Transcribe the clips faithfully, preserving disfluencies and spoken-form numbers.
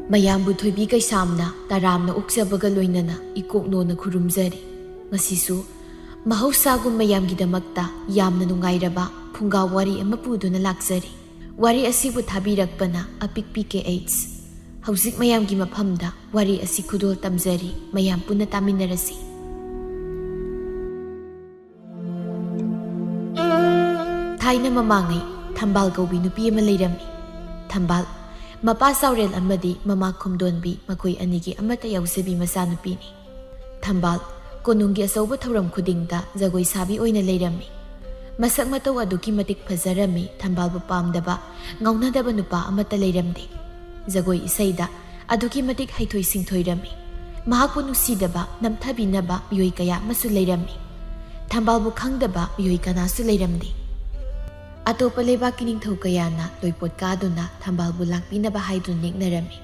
ꯃꯌꯥꯝꯕꯨ ꯊꯣꯏꯕꯤ ꯀꯩꯁꯥꯝꯅ ꯇꯔꯥꯝꯅ ꯑꯣꯛꯆꯕꯒ ꯂꯣꯏꯅꯅ ꯏꯀꯣꯛꯅꯣꯅ ꯈꯨꯔꯨꯝꯖꯔꯤ꯫ ꯉꯁꯤꯁꯨ ꯃꯍꯧꯁꯥꯒꯨꯝ ꯃꯌꯥꯝꯒꯤꯗꯃꯛꯇ ꯌꯥꯝꯅ ꯅꯨꯡꯉꯥꯏꯔꯕ ꯐꯨꯡꯒꯥ ꯋꯥꯔꯤ ꯑꯃ ꯄꯨꯗꯨꯅ ꯂꯥꯛꯆꯔꯤ꯫ ꯋꯥꯔꯤ ꯑꯁꯤꯕꯨ ꯊꯥꯕꯤꯔꯛꯄꯅ ꯑꯄꯤꯛꯄꯤ ꯀꯦ ꯑꯩꯆ꯫ ꯍꯧꯖꯤꯛ ꯃꯌꯥꯝꯒꯤ ꯃꯐꯝꯗ ꯋꯥꯔꯤ ꯑꯁꯤ ꯈꯨꯗꯣꯜ ꯇꯝꯖꯔꯤ, ꯃꯌꯥꯝ ꯄꯨꯟꯅ ꯇꯥꯃꯤꯟꯅꯔꯁꯤ꯫ ꯊꯥꯏꯅ ꯃꯃꯥꯡꯉꯩ ꯊꯝꯕꯥꯜ ꯀꯧꯕꯤ ꯅꯨꯄꯤ ꯑꯃ ꯂꯩꯔꯝꯃꯤ꯫ ꯊꯝꯕꯥꯜ, ꯃꯄꯥ ꯆꯥꯎꯔꯦꯜ ꯑꯃꯗꯤ ꯃꯃꯥ ꯈꯨꯝꯗꯣꯟꯕꯤ, ꯃꯈꯣꯏ ꯑꯅꯤꯒꯤ ꯑꯃꯠꯇ ꯌꯥꯎꯖꯕꯤ ꯃꯆꯥꯅꯨꯄꯤꯅꯤ꯫ ꯊꯝꯕꯥꯜ ꯀꯣꯅꯨꯡꯒꯤ ꯑꯆꯧꯕ ꯊꯧꯔꯝ ꯈꯨꯗꯤꯡꯗ ꯖꯒꯣꯏ ꯁꯥꯕꯤ ꯑꯣꯏꯅ ꯂꯩꯔꯝꯃꯤ꯫ ꯃꯁꯛ ꯃꯇꯧ ꯑꯗꯨꯛꯀꯤ ꯃꯇꯤꯛ ꯐꯖꯔꯝꯃꯤ, ꯊꯝꯕꯥꯜꯕꯨ ꯄꯥꯝꯗꯕ, ꯉꯥꯎꯅꯗꯕ ꯅꯨꯄꯥ ꯑꯃꯠꯇ ꯂꯩꯔꯝꯗꯦ꯫ ꯖꯒꯣꯏ ꯏꯁꯩꯗ ꯑꯗꯨꯛꯀꯤ ꯃꯇꯤꯛ ꯍꯩꯊꯣꯏ ꯁꯤꯡꯊꯣꯏꯔꯝꯃꯤ꯫ ꯃꯍꯥꯛꯄꯨ ꯅꯨꯡꯁꯤꯗꯕ, ꯅꯝꯊꯕꯤꯅꯕ ꯃꯤꯑꯣꯏ ꯀꯌꯥ ꯑꯃꯁꯨ ꯂꯩꯔꯝꯃꯤ꯫ ꯊꯝꯕꯥꯜꯕꯨ ꯈꯪꯗꯕ ꯃꯤꯑꯣꯏ ꯀꯅꯥꯁꯨ ꯂꯩꯔꯝꯗꯦ꯫ ꯑꯇꯣꯞꯄ ꯂꯩꯕꯥꯛꯀꯤ ꯅꯤꯡꯊꯧ ꯀꯌꯥꯅ ꯂꯣꯏꯄꯣꯠ ꯀꯥꯗꯨꯅ ꯊꯝꯕꯥꯜꯕꯨ ꯂꯥꯛꯄꯤꯅꯕ ꯍꯥꯏꯗꯨꯅ ꯅꯦꯛꯅꯔꯝꯃꯤ꯫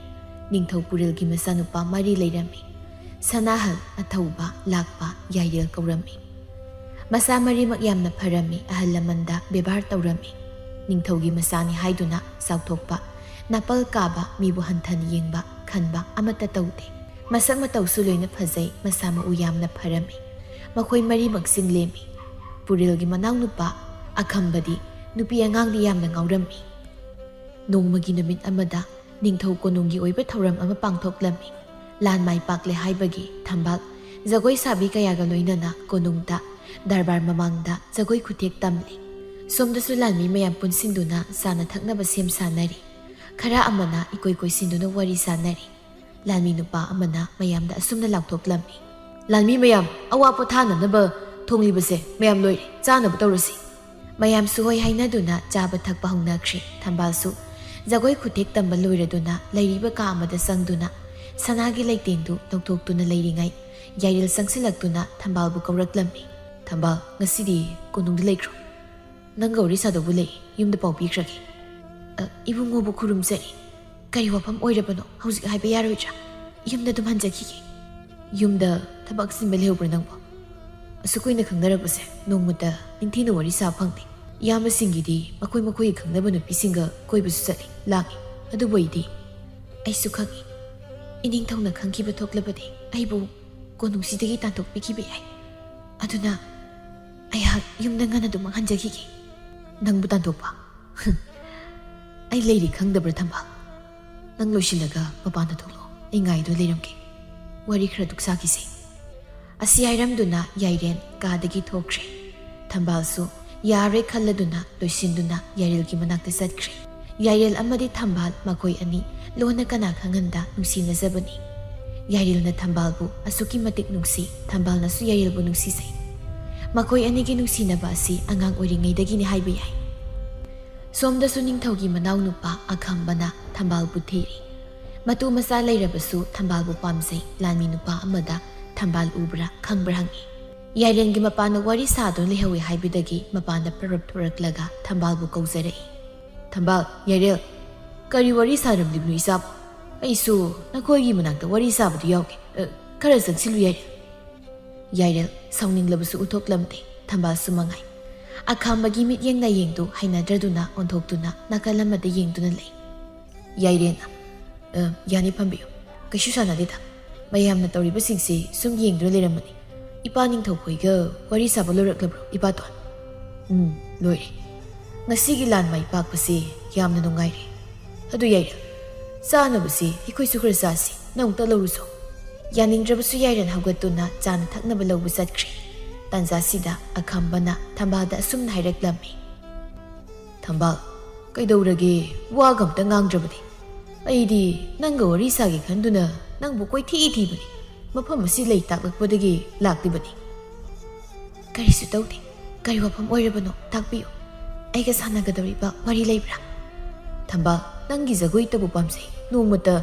ꯅꯤꯡꯊꯧ ꯄꯨꯔꯦꯜꯒꯤ ꯃꯆꯥꯅꯨꯄꯥ ꯃꯔꯤ ꯂꯩꯔꯝꯃꯤ꯫ ꯁꯅꯥꯍꯜ, ꯑꯊꯧꯕ, ꯂꯥꯛꯄ, ꯌꯥꯏꯔꯦꯜ ꯀꯧꯔꯝꯃꯤ꯫ ꯃꯆꯥ ꯃꯔꯤꯃꯛ ꯌꯥꯝꯅ ꯐꯔꯝꯃꯤ, ꯑꯍꯜ ꯂꯃꯟꯗ ꯕꯦꯕꯥꯔ ꯇꯧꯔꯝꯃꯤ꯫ ꯅꯤꯡꯊꯧꯒꯤ ꯃꯆꯥꯅꯤ ꯍꯥꯏꯗꯨꯅ ꯆꯥꯎꯊꯣꯛꯄ, ꯅꯥꯄꯜ ꯀꯥꯕ, ꯃꯤꯕꯨ ꯍꯟꯊꯅ ꯌꯦꯡꯕ, ꯈꯟꯕ ꯑꯃꯠꯇ ꯇꯧꯗꯦ꯫ ꯃꯁꯛ ꯃꯇꯧꯁꯨ ꯂꯣꯏꯅ ꯐꯖꯩ, ꯃꯁꯥ ꯃꯎ ꯌꯥꯝꯅ ꯐꯔꯝꯃꯤ꯫ ꯃꯈꯣꯏ ꯃꯔꯤꯃꯛ ꯆꯤꯡꯂꯦꯝꯃꯤ꯫ ꯄꯨꯔꯦꯜꯒꯤ ꯃꯅꯥꯎꯅꯨꯄꯥ ꯑꯈꯝꯕꯗꯤ ꯅꯨꯄꯤ ꯑꯉꯥꯡꯗꯤ ꯌꯥꯝꯅ ꯉꯥꯎꯔꯝꯃꯤ꯫ ꯅꯣꯡꯃꯒꯤ ꯅꯨꯃꯤꯠ ꯑꯃꯗ ꯅꯤꯡꯊꯧ ꯀꯣꯅꯨꯡꯒꯤ ꯑꯣꯏꯕ ꯊꯧꯔꯝ ꯑꯃ ꯄꯥꯡꯊꯣꯛꯂꯝꯃꯤ꯫ ꯂꯥꯟ ꯃꯥꯏ ꯄꯥꯛꯂꯦ ꯍꯥꯏꯕꯒꯤ ꯊꯝꯕꯥꯜ ꯖꯒꯣꯏ ꯁꯥꯕꯤ ꯀꯌꯥꯒ ꯂꯣꯏꯅꯅ ꯀꯣꯅꯨꯡꯗ ꯗꯔꯕꯥꯔ ꯃꯃꯥꯡꯗ ꯖꯒꯣꯏ ꯈꯨꯊꯦꯛ ꯇꯝꯂꯤ꯫ ꯁꯣꯝꯗꯁꯨ ꯂꯥꯟꯃꯤ ꯃꯌꯥꯝ ꯄꯨꯟꯁꯤꯟꯗꯨꯅ ꯆꯥꯅ ꯊꯛꯅꯕ ꯁꯦꯝ ꯁꯥꯅꯔꯤ꯫ ꯈꯔ ꯑꯃꯅ ꯏꯀꯣꯏ ꯀꯣꯏꯁꯤꯟꯗꯨꯅ ꯋꯥꯔꯤ ꯁꯥꯅꯔꯤ꯫ ꯂꯥꯟꯃꯤ ꯅꯨꯄꯥ ꯑꯃꯅ ꯃꯌꯥꯝꯗ ꯑꯁꯨꯝꯅ ꯂꯥꯎꯊꯣꯛꯂꯝꯃꯤ, "ꯂꯥꯟꯃꯤ ꯃꯌꯥꯝ, ꯑꯋꯥ ꯄꯣꯊꯥꯅꯅꯕ ꯊꯣꯡꯂꯤꯕꯁꯦ ꯃꯌꯥꯝ ꯂꯣꯏꯔꯦ, ꯆꯥꯅꯕ ꯇꯧꯔꯁꯤ꯫" ꯃꯌꯥꯝꯁꯨ ꯍꯣꯏ ꯍꯥꯏꯅꯗꯨꯅ ꯆꯥꯕ ꯊꯛꯄ ꯍꯧꯅꯈ꯭ꯔꯦ꯫ ꯊꯝꯕꯥꯜꯁꯨ ꯖꯒꯣꯏ ꯈꯨꯊꯦꯛ ꯇꯝꯕ ꯂꯣꯏꯔꯗꯨꯅ ꯂꯩꯔꯤꯕ ꯀꯥ ꯑꯃꯗ ꯆꯪꯗꯨꯅ ꯁꯅꯥꯒꯤ ꯂꯩꯇꯦꯡꯗꯨ ꯂꯧꯊꯣꯛꯇꯨꯅ ꯂꯩꯔꯤꯉꯩ, ꯌꯥꯏꯔꯦꯜ ꯆꯪꯁꯤꯜꯂꯛꯇꯨꯅ ꯊꯝꯕꯥꯜꯕꯨ ꯀꯧꯔꯛꯂꯝꯃꯤ꯫ "ꯊꯝꯕꯥꯜ, ꯉꯁꯤꯗꯤ ꯀꯣꯅꯨꯡꯗ ꯂꯩꯈ꯭ꯔꯣ꯫ ꯅꯪꯒ ꯋꯥꯔꯤ ꯁꯥꯗꯧꯕ ꯂꯩ, ꯌꯨꯝꯗ ꯄꯥꯎ ꯄꯤꯈ꯭ꯔꯒꯦ꯫" "ꯑ, ꯏꯕꯨꯡꯉꯣꯕꯨ ꯈꯨꯔꯨꯝꯖꯔꯤ꯫ ꯀꯔꯤ ꯋꯥꯐꯝ ꯑꯣꯏꯔꯕꯅꯣ? ꯍꯧꯖꯤꯛ ꯍꯥꯏꯕ ꯌꯥꯔꯣꯏꯗ꯭ꯔꯥ? ꯌꯨꯝꯗ ꯑꯗꯨꯝ ꯍꯟꯖꯈꯤꯒꯦ꯫" "ꯌꯨꯝꯗ ꯊꯕꯛ ꯑꯆꯤꯟꯕ ꯂꯩꯍꯧꯕ꯭ꯔꯥ ꯅꯪꯕꯣ? ꯑꯁꯨꯛ ꯀꯨꯏꯅ ꯈꯪꯅꯔꯛꯄꯁꯦ ꯅꯣꯡꯃꯇ ꯅꯤꯡꯊꯤꯅ ꯋꯥꯔꯤ ꯁꯥꯕ ꯐꯪꯗꯦ꯫ ꯏꯌꯥꯝꯕꯁꯤꯡꯒꯤꯗꯤ ꯃꯈꯣꯏ ꯃꯈꯣꯏꯒꯤ ꯈꯪꯅꯕ ꯅꯨꯄꯤꯁꯤꯡꯒ ꯀꯣꯏꯕꯁꯨ ꯆꯠꯂꯤ, ꯂꯥꯡꯉꯤ꯫ ꯑꯗꯨꯕꯨ ꯑꯩꯗꯤ..." ꯑꯩꯁꯨ ꯈꯪꯏ, ꯏꯅꯤꯡꯊꯧꯅ ꯈꯪꯈꯤꯕ ꯊꯣꯛꯂꯕꯗꯤ ꯑꯩꯕꯨ ꯀꯣꯅꯨꯡꯁꯤꯗꯒꯤ ꯇꯥꯟꯊꯣꯛꯄꯤꯈꯤꯕ ꯌꯥꯏ꯫ ꯑꯗꯨꯅ ꯑꯩꯍꯥꯛ ꯌꯨꯝꯗ ꯉꯟꯅ ꯑꯗꯨꯃꯛ ꯍꯟꯖꯈꯤꯒꯦ꯫ ꯅꯪꯕꯨ ꯇꯥꯟꯊꯣꯛꯄ? ꯑꯩ ꯂꯩꯔꯤ ꯈꯪꯗꯕ꯭ꯔꯥ, ꯊꯝꯕꯥꯜ? ꯅꯪ ꯂꯣꯏꯁꯤꯜꯂꯒ ꯃꯄꯥꯟꯗ ꯊꯣꯛꯂꯛꯑꯣ, ꯑꯩ ꯉꯥꯏꯗꯨꯅ ꯂꯩꯔꯝꯒꯦ꯫ ꯋꯥꯔꯤ ꯈꯔ ꯗꯨꯛ ꯁꯥꯈꯤꯁꯦ꯫ ꯑꯁꯤ ꯍꯥꯏꯔꯝꯗꯨꯅ ꯌꯥꯏꯔꯦꯟ ꯀꯥꯗꯒꯤ ꯊꯣꯛꯈ꯭ꯔꯦ꯫ ꯊꯝꯕꯥꯜꯁꯨ ꯌꯥꯔꯦ ꯈꯜꯂꯗꯨꯅ ꯂꯣꯏꯁꯤꯟꯗꯨꯅ ꯌꯥꯏꯔꯦꯜꯒꯤ ꯃꯅꯥꯛꯇ ꯆꯠꯈ꯭ꯔꯦ꯫ ꯌꯥꯏꯔꯦꯜ ꯑꯃꯗꯤ ꯊꯝꯕꯥꯜ ꯃꯈꯣꯏ ꯑꯅꯤ ꯂꯣꯟꯅ ꯀꯅꯥ ꯈꯪꯍꯟꯗ ꯅꯨꯡꯁꯤꯅꯖꯕꯅꯤ꯫ ꯌꯥꯏꯔꯦꯜꯅ ꯊꯝꯕꯥꯜꯕꯨ ꯑꯁꯨꯛꯀꯤ ꯃꯇꯤꯛ ꯅꯨꯡꯁꯤ, ꯊꯝꯕꯥꯜꯅꯁꯨ ꯌꯥꯏꯔꯦꯜꯕꯨ ꯅꯨꯡꯁꯤꯖꯩ꯫ ꯃꯈꯣꯏ ꯑꯅꯤꯒꯤ ꯅꯨꯡꯁꯤꯅꯕ ꯑꯁꯤ ꯑꯉꯥꯡ ꯑꯣꯏꯔꯤꯉꯩꯗꯒꯤꯅꯤ ꯍꯥꯏꯕ ꯌꯥꯏ꯫ ꯁꯣꯝꯗꯁꯨ ꯅꯤꯡꯊꯧꯒꯤ ꯃꯅꯥꯎꯅꯨꯄꯥ ꯑꯈꯝꯕꯅ ꯊꯝꯕꯥꯜꯕꯨ ꯊꯤꯔꯤ꯫ ꯃꯇꯨ ꯃꯆꯥ ꯂꯩꯔꯕꯁꯨ ꯊꯝꯕꯥꯜꯕꯨ ꯄꯥꯝꯖꯩ꯫ ꯂꯥꯟꯃꯤ ꯅꯨꯄꯥ ꯑꯃꯗ ꯊꯝꯕꯥꯜ ꯎꯕ꯭ꯔꯥ ꯈꯪꯕ꯭ꯔꯥ ꯍꯪꯉꯤ꯫ ꯌꯥꯏꯔꯦꯟꯒꯤ ꯃꯄꯥꯅ ꯋꯥꯔꯤ ꯁꯥꯗꯨꯅ ꯂꯩꯍꯧꯋꯤ ꯍꯥꯏꯕꯗꯒꯤ ꯃꯄꯥꯟꯗ ꯄꯔꯞ ꯊꯣꯔꯛꯂꯒ ꯊꯝꯕꯥꯜꯕꯨ ꯀꯧꯖꯔꯛꯏ꯫ "ꯊꯝꯕꯥꯜ, ꯌꯥꯏꯔꯦꯜ, ꯀꯔꯤ ꯋꯥꯔꯤ ꯁꯥꯔꯝꯂꯤꯕꯅꯣ ꯏꯆꯥꯕꯨ? ꯑꯩꯁꯨ ꯅꯈꯣꯏꯒꯤ ꯃꯅꯥꯛꯇ ꯋꯥꯔꯤ ꯁꯥꯕꯗꯨ ꯌꯥꯎꯒꯦ꯫ ꯑ, ꯈꯔ ꯆꯪꯁꯤꯜꯂꯨ, ꯌꯥꯏꯔꯦꯜ꯫" ꯌꯥꯏꯔꯦꯜ ꯁꯥꯎꯅꯤꯡꯂꯕꯁꯨ ꯎꯠꯊꯣꯛꯂꯝꯗꯦ꯫ ꯊꯝꯕꯥꯜꯁꯨ ꯃꯉꯥꯏ꯫ ꯑꯈꯥꯝꯕꯒꯤ ꯃꯤꯠꯌꯦꯡ ꯅꯥꯌꯦꯡꯗꯨ ꯍꯩꯅꯗ꯭ꯔꯗꯨꯅ ꯑꯣꯟꯊꯣꯛꯇꯨꯅ ꯅꯥꯀꯜ ꯑꯃꯗ ꯌꯦꯡꯗꯨꯅ ꯂꯩ꯫ ꯌꯥꯏꯔꯦꯟꯅ, "ꯑ, ꯌꯥꯅꯤ, ꯐꯝꯕꯤꯌꯨ꯫ ꯀꯩꯁꯨ ꯁꯥꯟꯅꯗꯦꯗ꯫ ꯃꯌꯥꯝꯅ ꯇꯧꯔꯤꯕꯁꯤꯡꯁꯤ ꯁꯨꯝ ꯌꯦꯡꯗꯨꯅ ꯂꯩꯔꯝꯕꯅꯤ꯫ ꯏꯄꯥ ꯅꯤꯡꯊꯧꯈꯣꯏꯒ ꯋꯥꯔꯤ ꯁꯥꯕ ꯂꯣꯏꯔꯛꯂꯕ꯭ꯔꯣ, ꯏꯄꯥꯇꯣꯟ?" "ꯎꯝ, ꯂꯣꯏꯔꯦ꯫ ꯉꯁꯤꯒꯤ ꯂꯥꯟ ꯃꯥꯏ ꯄꯥꯛꯄꯁꯤ ꯌꯥꯝꯅ ꯅꯨꯡꯉꯥꯏꯔꯦ꯫ ꯑꯗꯨ ꯌꯥꯏꯔꯦ, ꯆꯥꯅꯕꯁꯤ ꯑꯩꯈꯣꯏꯁꯨ ꯈꯔ ꯆꯥꯁꯤ, ꯅꯪ ꯑꯃꯨꯛꯇ ꯂꯧꯔꯨꯆꯣ꯫" ꯌꯥꯅꯤꯡꯗ꯭ꯔꯕꯁꯨ ꯌꯥꯏꯔꯦꯟ ꯍꯧꯒꯠꯇꯨꯅ ꯆꯥꯅ ꯊꯛꯅꯕ ꯂꯧꯕ ꯆꯠꯈ꯭ꯔꯦ꯫ ꯇꯥꯟꯖꯥꯁꯤꯗ ꯑꯈꯥꯝꯕꯅ ꯊꯝꯕꯥꯜꯗ ꯑꯁꯨꯝꯅ ꯍꯥꯏꯔꯛꯂꯝꯃꯤ꯫ "ꯊꯝꯕꯥꯜ, ꯀꯩꯗꯧꯔꯒꯦ? ꯋꯥꯒ ꯑꯝꯇ ꯉꯥꯡꯗ꯭ꯔꯕꯗꯤ? ꯑꯩꯗꯤ ꯅꯪꯒ ꯋꯥꯔꯤ ꯁꯥꯒꯦ ꯈꯟꯗꯨꯅ ꯅꯪꯕꯨ ꯀꯣꯏꯊꯤ ꯊꯤꯕꯅꯤ꯫ ꯃꯐꯝ ꯑꯁꯤ ꯂꯩ ꯇꯥꯛꯂꯛꯄꯗꯒꯤ ꯂꯥꯛꯂꯤꯕꯅꯤ꯫" "ꯀꯔꯤꯁꯨ ꯇꯧꯗꯦ꯫ ꯀꯔꯤ ꯋꯥꯐꯝ ꯑꯣꯏꯔꯕꯅꯣ? ꯇꯥꯛꯄꯤꯌꯨ꯫ ꯑꯩꯒ ꯁꯥꯟꯅꯒꯗꯧꯔꯤꯕ ꯋꯥꯔꯤ ꯂꯩꯕ꯭ꯔꯥ?" "ꯊꯝꯕꯥꯜ, ꯅꯪꯒꯤ ꯖꯒꯣꯏꯇꯕꯨ ꯄꯥꯝꯖꯩ꯫ ꯅꯣꯡꯃꯇ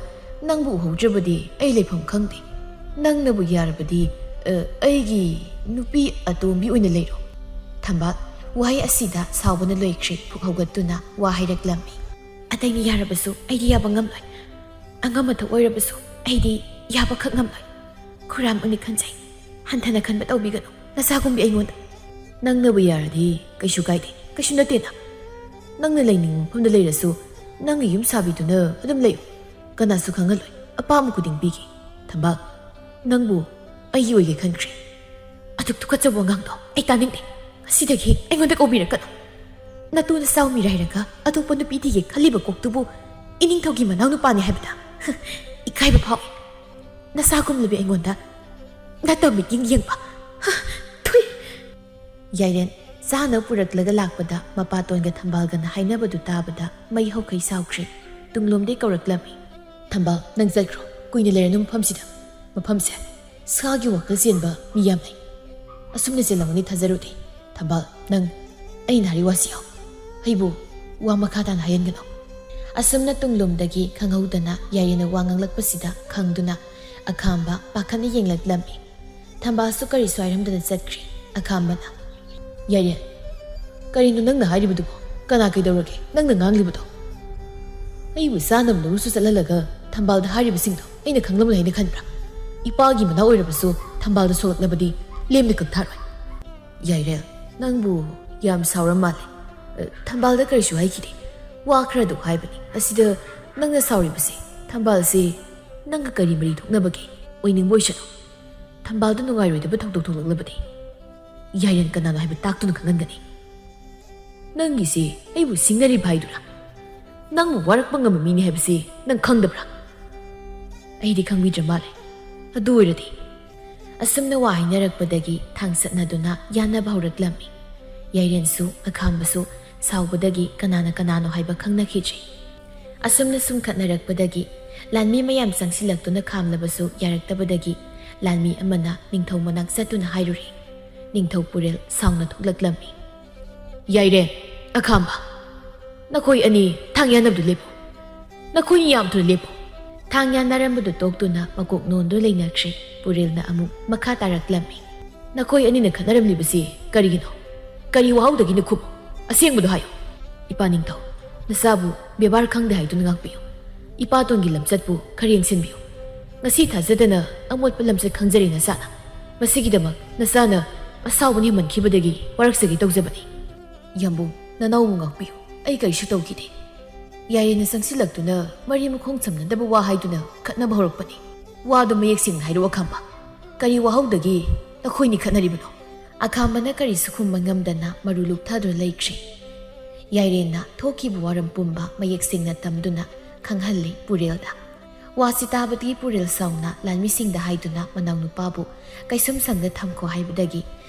ꯅꯪꯕꯨ ꯎꯍꯧꯗ꯭ꯔꯕꯗꯤ ꯑꯩ ꯂꯩꯐꯝ ꯈꯪꯗꯦ꯫ ꯅꯪꯅꯕꯨ ꯌꯥꯔꯕꯗꯤ, ꯑ, ꯑꯩꯒꯤ ꯅꯨꯄꯤ ꯑꯇꯣꯝꯕꯤ ꯑꯣꯏꯅ ꯂꯩꯔꯣ꯫" ꯊꯝꯕꯥꯜ, ꯋꯥꯍꯩ ꯑꯁꯤꯗ ꯁꯥꯎꯕꯅ ꯂꯣꯏꯈ꯭ꯔꯦ꯫ ꯐꯨꯛ ꯍꯧꯒꯠꯇꯨꯅ ꯋꯥ ꯍꯥꯏꯔꯛꯂꯝꯃꯤ꯫ "ꯑꯇꯩꯅ ꯌꯥꯔꯕꯁꯨ ꯑꯩꯗꯤ ꯌꯥꯕ ꯉꯝꯂꯣꯏ꯫ ꯑꯉꯝ ꯑꯊꯧ ꯑꯣꯏꯔꯕꯁꯨ ꯑꯩꯗꯤ ꯌꯥꯕꯈꯛ ꯉꯝꯂꯣꯏ꯫ ꯈꯨꯔꯥꯝ ꯑꯣꯏꯅ ꯈꯟꯖꯩ꯫ ꯍꯟꯊꯅ ꯈꯟꯕ ꯇꯧꯕꯤꯒꯅꯨ ꯅꯆꯥꯒꯨꯝꯕꯤ ꯑꯩꯉꯣꯟꯗ꯫" "ꯅꯪꯅꯕꯨ ꯌꯥꯔꯗꯤ ꯀꯩꯁꯨ ꯀꯥꯏꯗꯦ, ꯀꯩꯁꯨ ꯅꯠꯇꯦꯅ꯫ ꯅꯪꯅ ꯂꯩꯅꯤꯡꯕ ꯃꯐꯝꯗ ꯂꯩꯔꯁꯨ ꯅꯪꯒꯤ ꯌꯨꯝ ꯁꯥꯕꯤꯗꯨꯅ ꯑꯗꯨꯝ ꯂꯩꯌꯨ꯫ ꯀꯅꯥꯁꯨ ꯈꯪꯍꯜꯂꯣꯏ꯫ ꯑꯄꯥꯝꯕ ꯈꯨꯗꯤꯡ ꯄꯤꯒꯦ꯫ ꯊꯝꯕꯥꯜ, ꯅꯪꯕꯨ ꯑꯩꯒꯤ ꯑꯣꯏꯒꯦ ꯈꯟꯈ꯭ꯔꯦ꯫ ꯑꯗꯨꯛ ꯇꯨꯀꯠꯆꯕ ꯑꯉꯥꯡꯗꯣ ꯑꯩ ꯇꯥꯅꯤꯡꯗꯦ꯫ ꯉꯁꯤꯗꯒꯤ ꯑꯩꯉꯣꯟꯗ ꯀꯧꯕꯤꯔꯛꯀꯅꯨ꯫ ꯅꯇꯨ ꯅꯆꯥꯎ ꯃꯤꯔꯥꯏꯔꯒ ꯑꯇꯣꯞꯄ ꯅꯨꯄꯤ ꯊꯤꯒꯦ ꯈꯜꯂꯤꯕ ꯀꯣꯛꯇꯨꯕꯨ ꯏꯅꯤꯡꯊꯧꯒꯤ ꯃꯅꯥꯎ ꯅꯨꯄꯥꯅꯤ ꯍꯥꯏꯕꯗ ꯏꯀꯥꯏꯕ ꯐꯥꯎꯏ꯫ ꯅꯆꯥꯒꯨꯝꯂꯕꯤ ꯑꯩꯉꯣꯟꯗ ꯅꯠꯇꯕ ꯃꯤꯠꯌꯦꯡ ꯌꯦꯡꯕ꯫ ꯊꯨꯏ! ꯌꯥꯏꯔꯦꯟ ꯆꯥꯅ ꯄꯨꯔꯛꯂꯒ ꯂꯥꯛꯄꯗ ꯃꯄꯥꯇꯣꯟꯒ ꯊꯝꯕꯥꯜꯒꯅ ꯍꯥꯏꯅꯕꯗꯨ ꯇꯥꯕꯗ ꯃꯩ ꯍꯧꯈꯩ ꯁꯥꯎꯈ꯭ꯔꯦ꯫ ꯇꯨꯡꯂꯣꯝꯗꯩ ꯀꯧꯔꯛꯂꯝꯃꯤ꯫ "ꯊꯝꯕꯥꯜ, ꯅꯪ ꯆꯠꯈ꯭ꯔꯣ꯫ ꯀꯨꯏꯅ ꯂꯩꯔꯅꯨ ꯃꯐꯝꯁꯤꯗ꯫ ꯃꯐꯝꯁꯦ ꯁꯥꯒꯤ ꯋꯥꯈꯜ ꯆꯦꯟꯕ ꯃꯤ ꯌꯥꯝ ꯂꯩ꯫ ꯑꯁꯨꯝꯅ ꯆꯦꯜꯂꯝꯒꯅꯤ ꯊꯥꯖꯔꯨꯗꯦ꯫ ꯊꯝꯕꯥꯜ, ꯅꯪ ꯑꯩꯅ ꯍꯥꯏꯔꯤ ꯋꯥꯁꯤ ꯌꯥꯎ꯫ ꯑꯩꯕꯨ ꯋꯥ ꯃꯈꯥ ꯇꯥꯅ ꯍꯥꯏꯍꯟꯒꯅꯨ"꯫ ꯑꯁꯨꯝꯅ ꯇꯨꯡꯂꯣꯝꯗꯒꯤ ꯈꯪꯍꯧꯗꯅ ꯌꯥꯏꯔꯦꯟꯅ ꯋꯥ ꯉꯥꯡꯂꯛꯄꯁꯤꯗ ꯈꯪꯗꯨꯅ ꯑꯈꯥꯝꯕ ꯄꯥꯈꯠꯅ ꯌꯦꯡꯂꯛꯂꯝꯃꯤ꯫ ꯊꯝꯕꯥꯜꯁꯨ ꯀꯔꯤꯁꯨ ꯍꯥꯏꯔꯝꯗꯅ ꯆꯠꯈ꯭ꯔꯦ꯫ ꯑꯈꯥꯝꯕꯅ, "ꯌꯥꯏꯔꯦꯟ, ꯀꯔꯤꯅꯣ ꯅꯪꯅ ꯍꯥꯏꯔꯤꯕꯗꯨꯕꯣ? ꯀꯅꯥ ꯀꯩꯗꯧꯔꯒꯦ ꯅꯪꯅ ꯉꯥꯡꯂꯤꯕꯗꯣ? ꯑꯩꯕꯨ ꯆꯥꯅꯕ ꯅꯨꯡꯁꯨ ꯆꯠꯍꯜꯂꯒ ꯊꯝꯕꯥꯜꯗ ꯍꯥꯏꯔꯤꯕꯁꯤꯡꯗꯣ ꯑꯩꯅ ꯈꯪꯂꯝꯂꯣꯏ ꯍꯥꯏꯅ ꯈꯟꯕ꯭ꯔꯥ? ꯏꯄꯥꯒꯤ ꯃꯅꯥꯎ ꯑꯣꯏꯔꯕꯁꯨ ꯊꯝꯕꯥꯜꯗ ꯁꯣꯛꯂꯛꯂꯕꯗꯤ ꯂꯦꯝꯅ ꯀꯛꯊꯥꯔꯣꯏ"꯫ "ꯌꯥꯏꯔꯦꯟ, ꯅꯪꯕꯨ ꯌꯥꯝ ꯁꯥꯎꯔ ꯃꯥꯜꯂꯦ꯫ ꯑ, ꯊꯝꯕꯥꯜꯗ ꯀꯔꯤꯁꯨ ꯍꯥꯏꯈꯤꯗꯦ꯫ ꯋꯥ ꯈꯔꯗꯨ ꯍꯥꯏꯕꯅꯤ꯫ ꯑꯁꯤꯗ ꯅꯪꯅ ꯁꯥꯎꯔꯤꯕꯁꯤ ꯊꯝꯕꯥꯜꯁꯤ ꯅꯪꯒ ꯀꯔꯤ ꯃꯔꯤ ꯊꯣꯛꯅꯕꯒꯦ? ꯑꯣꯏꯅꯤꯡꯕ ꯑꯣꯏꯁꯅꯨ꯫ ꯊꯝꯕꯥꯜꯗ ꯅꯨꯡꯉꯥꯏꯔꯣꯏꯗꯕ ꯊꯧꯗꯣꯛ ꯊꯣꯛꯂꯛꯂꯕꯗꯤ ꯌꯥꯏꯔꯦꯟ ꯀꯅꯥꯅꯣ ꯍꯥꯏꯕ ꯇꯥꯛꯇꯨꯅ ꯈꯪꯍꯟꯒꯅꯤ꯫ ꯅꯪꯒꯤꯁꯤ ꯑꯩꯕꯨ ꯁꯤꯡꯅꯔꯤꯕ ꯍꯥꯏꯗꯨꯔꯥ? ꯅꯪꯕꯨ ꯋꯥꯔꯛꯄ ꯉꯝꯕ ꯃꯤꯅꯤ ꯍꯥꯏꯕꯁꯤ ꯅꯪ ꯈꯪꯗꯕ꯭ꯔꯥ?" "ꯑꯩꯗꯤ ꯈꯪꯕꯤꯗ꯭ꯔ ꯃꯥꯜꯂꯦ꯫ ꯑꯗꯨ ꯑꯣꯏꯔꯗꯤ"꯫ ꯑꯁꯨꯝꯅ ꯋꯥ ꯍꯥꯏꯅꯔꯛꯄꯗꯒꯤ ꯊꯥꯡꯁꯠꯅꯗꯨꯅ ꯌꯥꯅꯕ ꯍꯧꯔꯛꯂꯝꯃꯤ꯫ ꯌꯥꯏꯔꯦꯟꯁꯨ ꯑꯈꯥꯝꯕꯁꯨ ꯁꯥꯎꯕꯗꯒꯤ ꯀꯅꯥꯅ ꯀꯅꯥꯅꯣ ꯍꯥꯏꯕ ꯈꯪꯅꯈꯤꯗ꯭ꯔꯦ꯫ ꯑꯁꯨꯝꯅ ꯁꯨꯝ ꯈꯠꯅꯔꯛꯄꯗꯒꯤ ꯂꯥꯟꯃꯤ ꯃꯌꯥꯝ ꯆꯪꯁꯤꯜꯂꯛꯇꯨꯅ ꯈꯥꯝꯂꯕꯁꯨ ꯌꯥꯔꯛꯇꯕꯗꯒꯤ ꯂꯥꯟꯃꯤ ꯑꯃꯅ ꯅꯤꯡꯊꯧ ꯃꯅꯥꯛ ꯆꯠꯇꯨꯅ ꯍꯥꯏꯔꯨꯔꯦ꯫ ꯅꯤꯡꯊꯧ ꯄꯨꯔꯦꯜ ꯁꯥꯎꯅ ꯊꯣꯛꯂꯛꯂꯝꯃꯤ꯫ "ꯌꯥꯏꯔꯦꯟ, ꯑꯈꯥꯝꯕ, ꯅꯈꯣꯏ ꯑꯅꯤ ꯊꯥꯡ ꯌꯥꯅꯕꯗꯨ ꯂꯦꯞꯄꯨ꯫ ꯅꯈꯣꯏꯅꯤ ꯌꯥꯝ ꯊꯨꯅ ꯂꯦꯞꯄꯨ"꯫ ꯊꯥꯡ ꯌꯥꯅꯔꯝꯕꯗꯨ ꯇꯣꯛꯇꯨꯅ ꯃꯀꯣꯛ ꯅꯣꯟꯗꯨꯅ ꯂꯩꯅꯈ꯭ꯔꯦ꯫ ꯄꯨꯔꯦꯜꯅ ꯑꯃꯨꯛ ꯃꯈꯥ ꯇꯥꯔꯛꯂꯝꯃꯤ꯫ "ꯅꯈꯣꯏ ꯑꯅꯤꯅ ꯈꯠꯅꯔꯝꯂꯤꯕꯁꯤ ꯀꯔꯤꯒꯤꯅꯣ? ꯀꯔꯤ ꯋꯥꯍꯧꯗꯒꯤꯅꯣ ꯈꯨꯝꯃꯨ? ꯑꯁꯦꯡꯕꯗꯨ ꯍꯥꯏꯌꯨ꯫ ꯏꯄꯥ ꯅꯤꯡꯊꯧ, ꯅꯆꯥꯕꯨ ꯕꯦꯕꯥꯔ ꯈꯪꯗꯦ ꯍꯥꯏꯗꯨꯅ ꯉꯥꯛꯄꯤꯌꯨ꯫ ꯏꯄꯥꯇꯣꯟꯒꯤ ꯂꯝꯆꯠꯄꯨ ꯈꯔ ꯌꯦꯡꯁꯤꯟꯕꯤꯌꯨ꯫ ꯉꯁꯤ ꯊꯥꯖꯗꯅ ꯑꯃꯣꯠꯄ ꯂꯝꯆꯠ ꯈꯪꯖꯔꯦ ꯅꯆꯥꯅ꯫ ꯃꯁꯤꯒꯤꯗꯃꯛ ꯅꯆꯥꯅ ꯑꯁꯥꯎꯕꯅ ꯍꯦꯟꯃꯟꯈꯤꯕꯗꯒꯤ ꯋꯥꯔꯛꯆꯒꯦ ꯇꯧꯖꯕꯅꯤ꯫ ꯌꯥꯝꯕꯨꯡ, ꯅꯅꯥꯎꯕꯨ ꯉꯥꯛꯄꯤꯌꯨ꯫ ꯑꯩ ꯀꯔꯤꯁꯨ ꯇꯧꯈꯤꯗꯦ"꯫ ꯌꯥꯏꯔꯦꯟꯅ ꯆꯪꯁꯤꯜꯂꯛꯇꯨꯅ ꯃꯔꯤ ꯃꯈꯣꯡ ꯁꯝꯅꯗꯕ ꯋꯥ ꯍꯥꯏꯗꯨꯅ ꯈꯠꯅꯕ ꯍꯧꯔꯛꯄꯅꯤ꯫ ꯋꯥꯗꯨ ꯃꯌꯦꯛ ꯁꯦꯡꯅ ꯍꯥꯏꯔꯛꯑꯣ, ꯑꯈꯥꯝꯕ꯫ ꯀꯔꯤ ꯋꯥꯍꯧꯗꯒꯤ ꯅꯈꯣꯏꯅꯤ ꯈꯠꯅꯔꯤꯕꯅꯣ? ꯑꯈꯥꯝꯕꯅ ꯀꯔꯤꯁꯨ ꯈꯨꯝꯕ ꯉꯝꯗꯅ ꯃꯔꯨ ꯂꯨꯞꯊꯗꯨꯅ ꯂꯩꯈ꯭ꯔꯦ꯫ ꯌꯥꯏꯔꯦꯟꯅ ꯊꯣꯛꯈꯤꯕ ꯋꯥꯔꯝ ꯄꯨꯝꯕ ꯃꯌꯦꯛ ꯁꯦꯡꯅ ꯇꯝꯗꯨꯅ ꯈꯪꯍꯜꯂꯤ ꯄꯨꯔꯦꯜꯗ꯫ ꯋꯥꯁꯤ ꯇꯥꯕꯗꯒꯤ ꯄꯨꯔꯦꯜ ꯁꯥꯎꯅ ꯂꯥꯟꯃꯤꯁꯤꯡꯗ ꯍꯥꯏꯗꯨꯅ ꯃꯅꯥꯎꯅꯨꯄꯥꯕꯨ ꯀꯩꯁꯨꯝꯁꯪꯗ ꯊꯝꯈꯣ ꯍꯥꯏꯕꯗꯒꯤ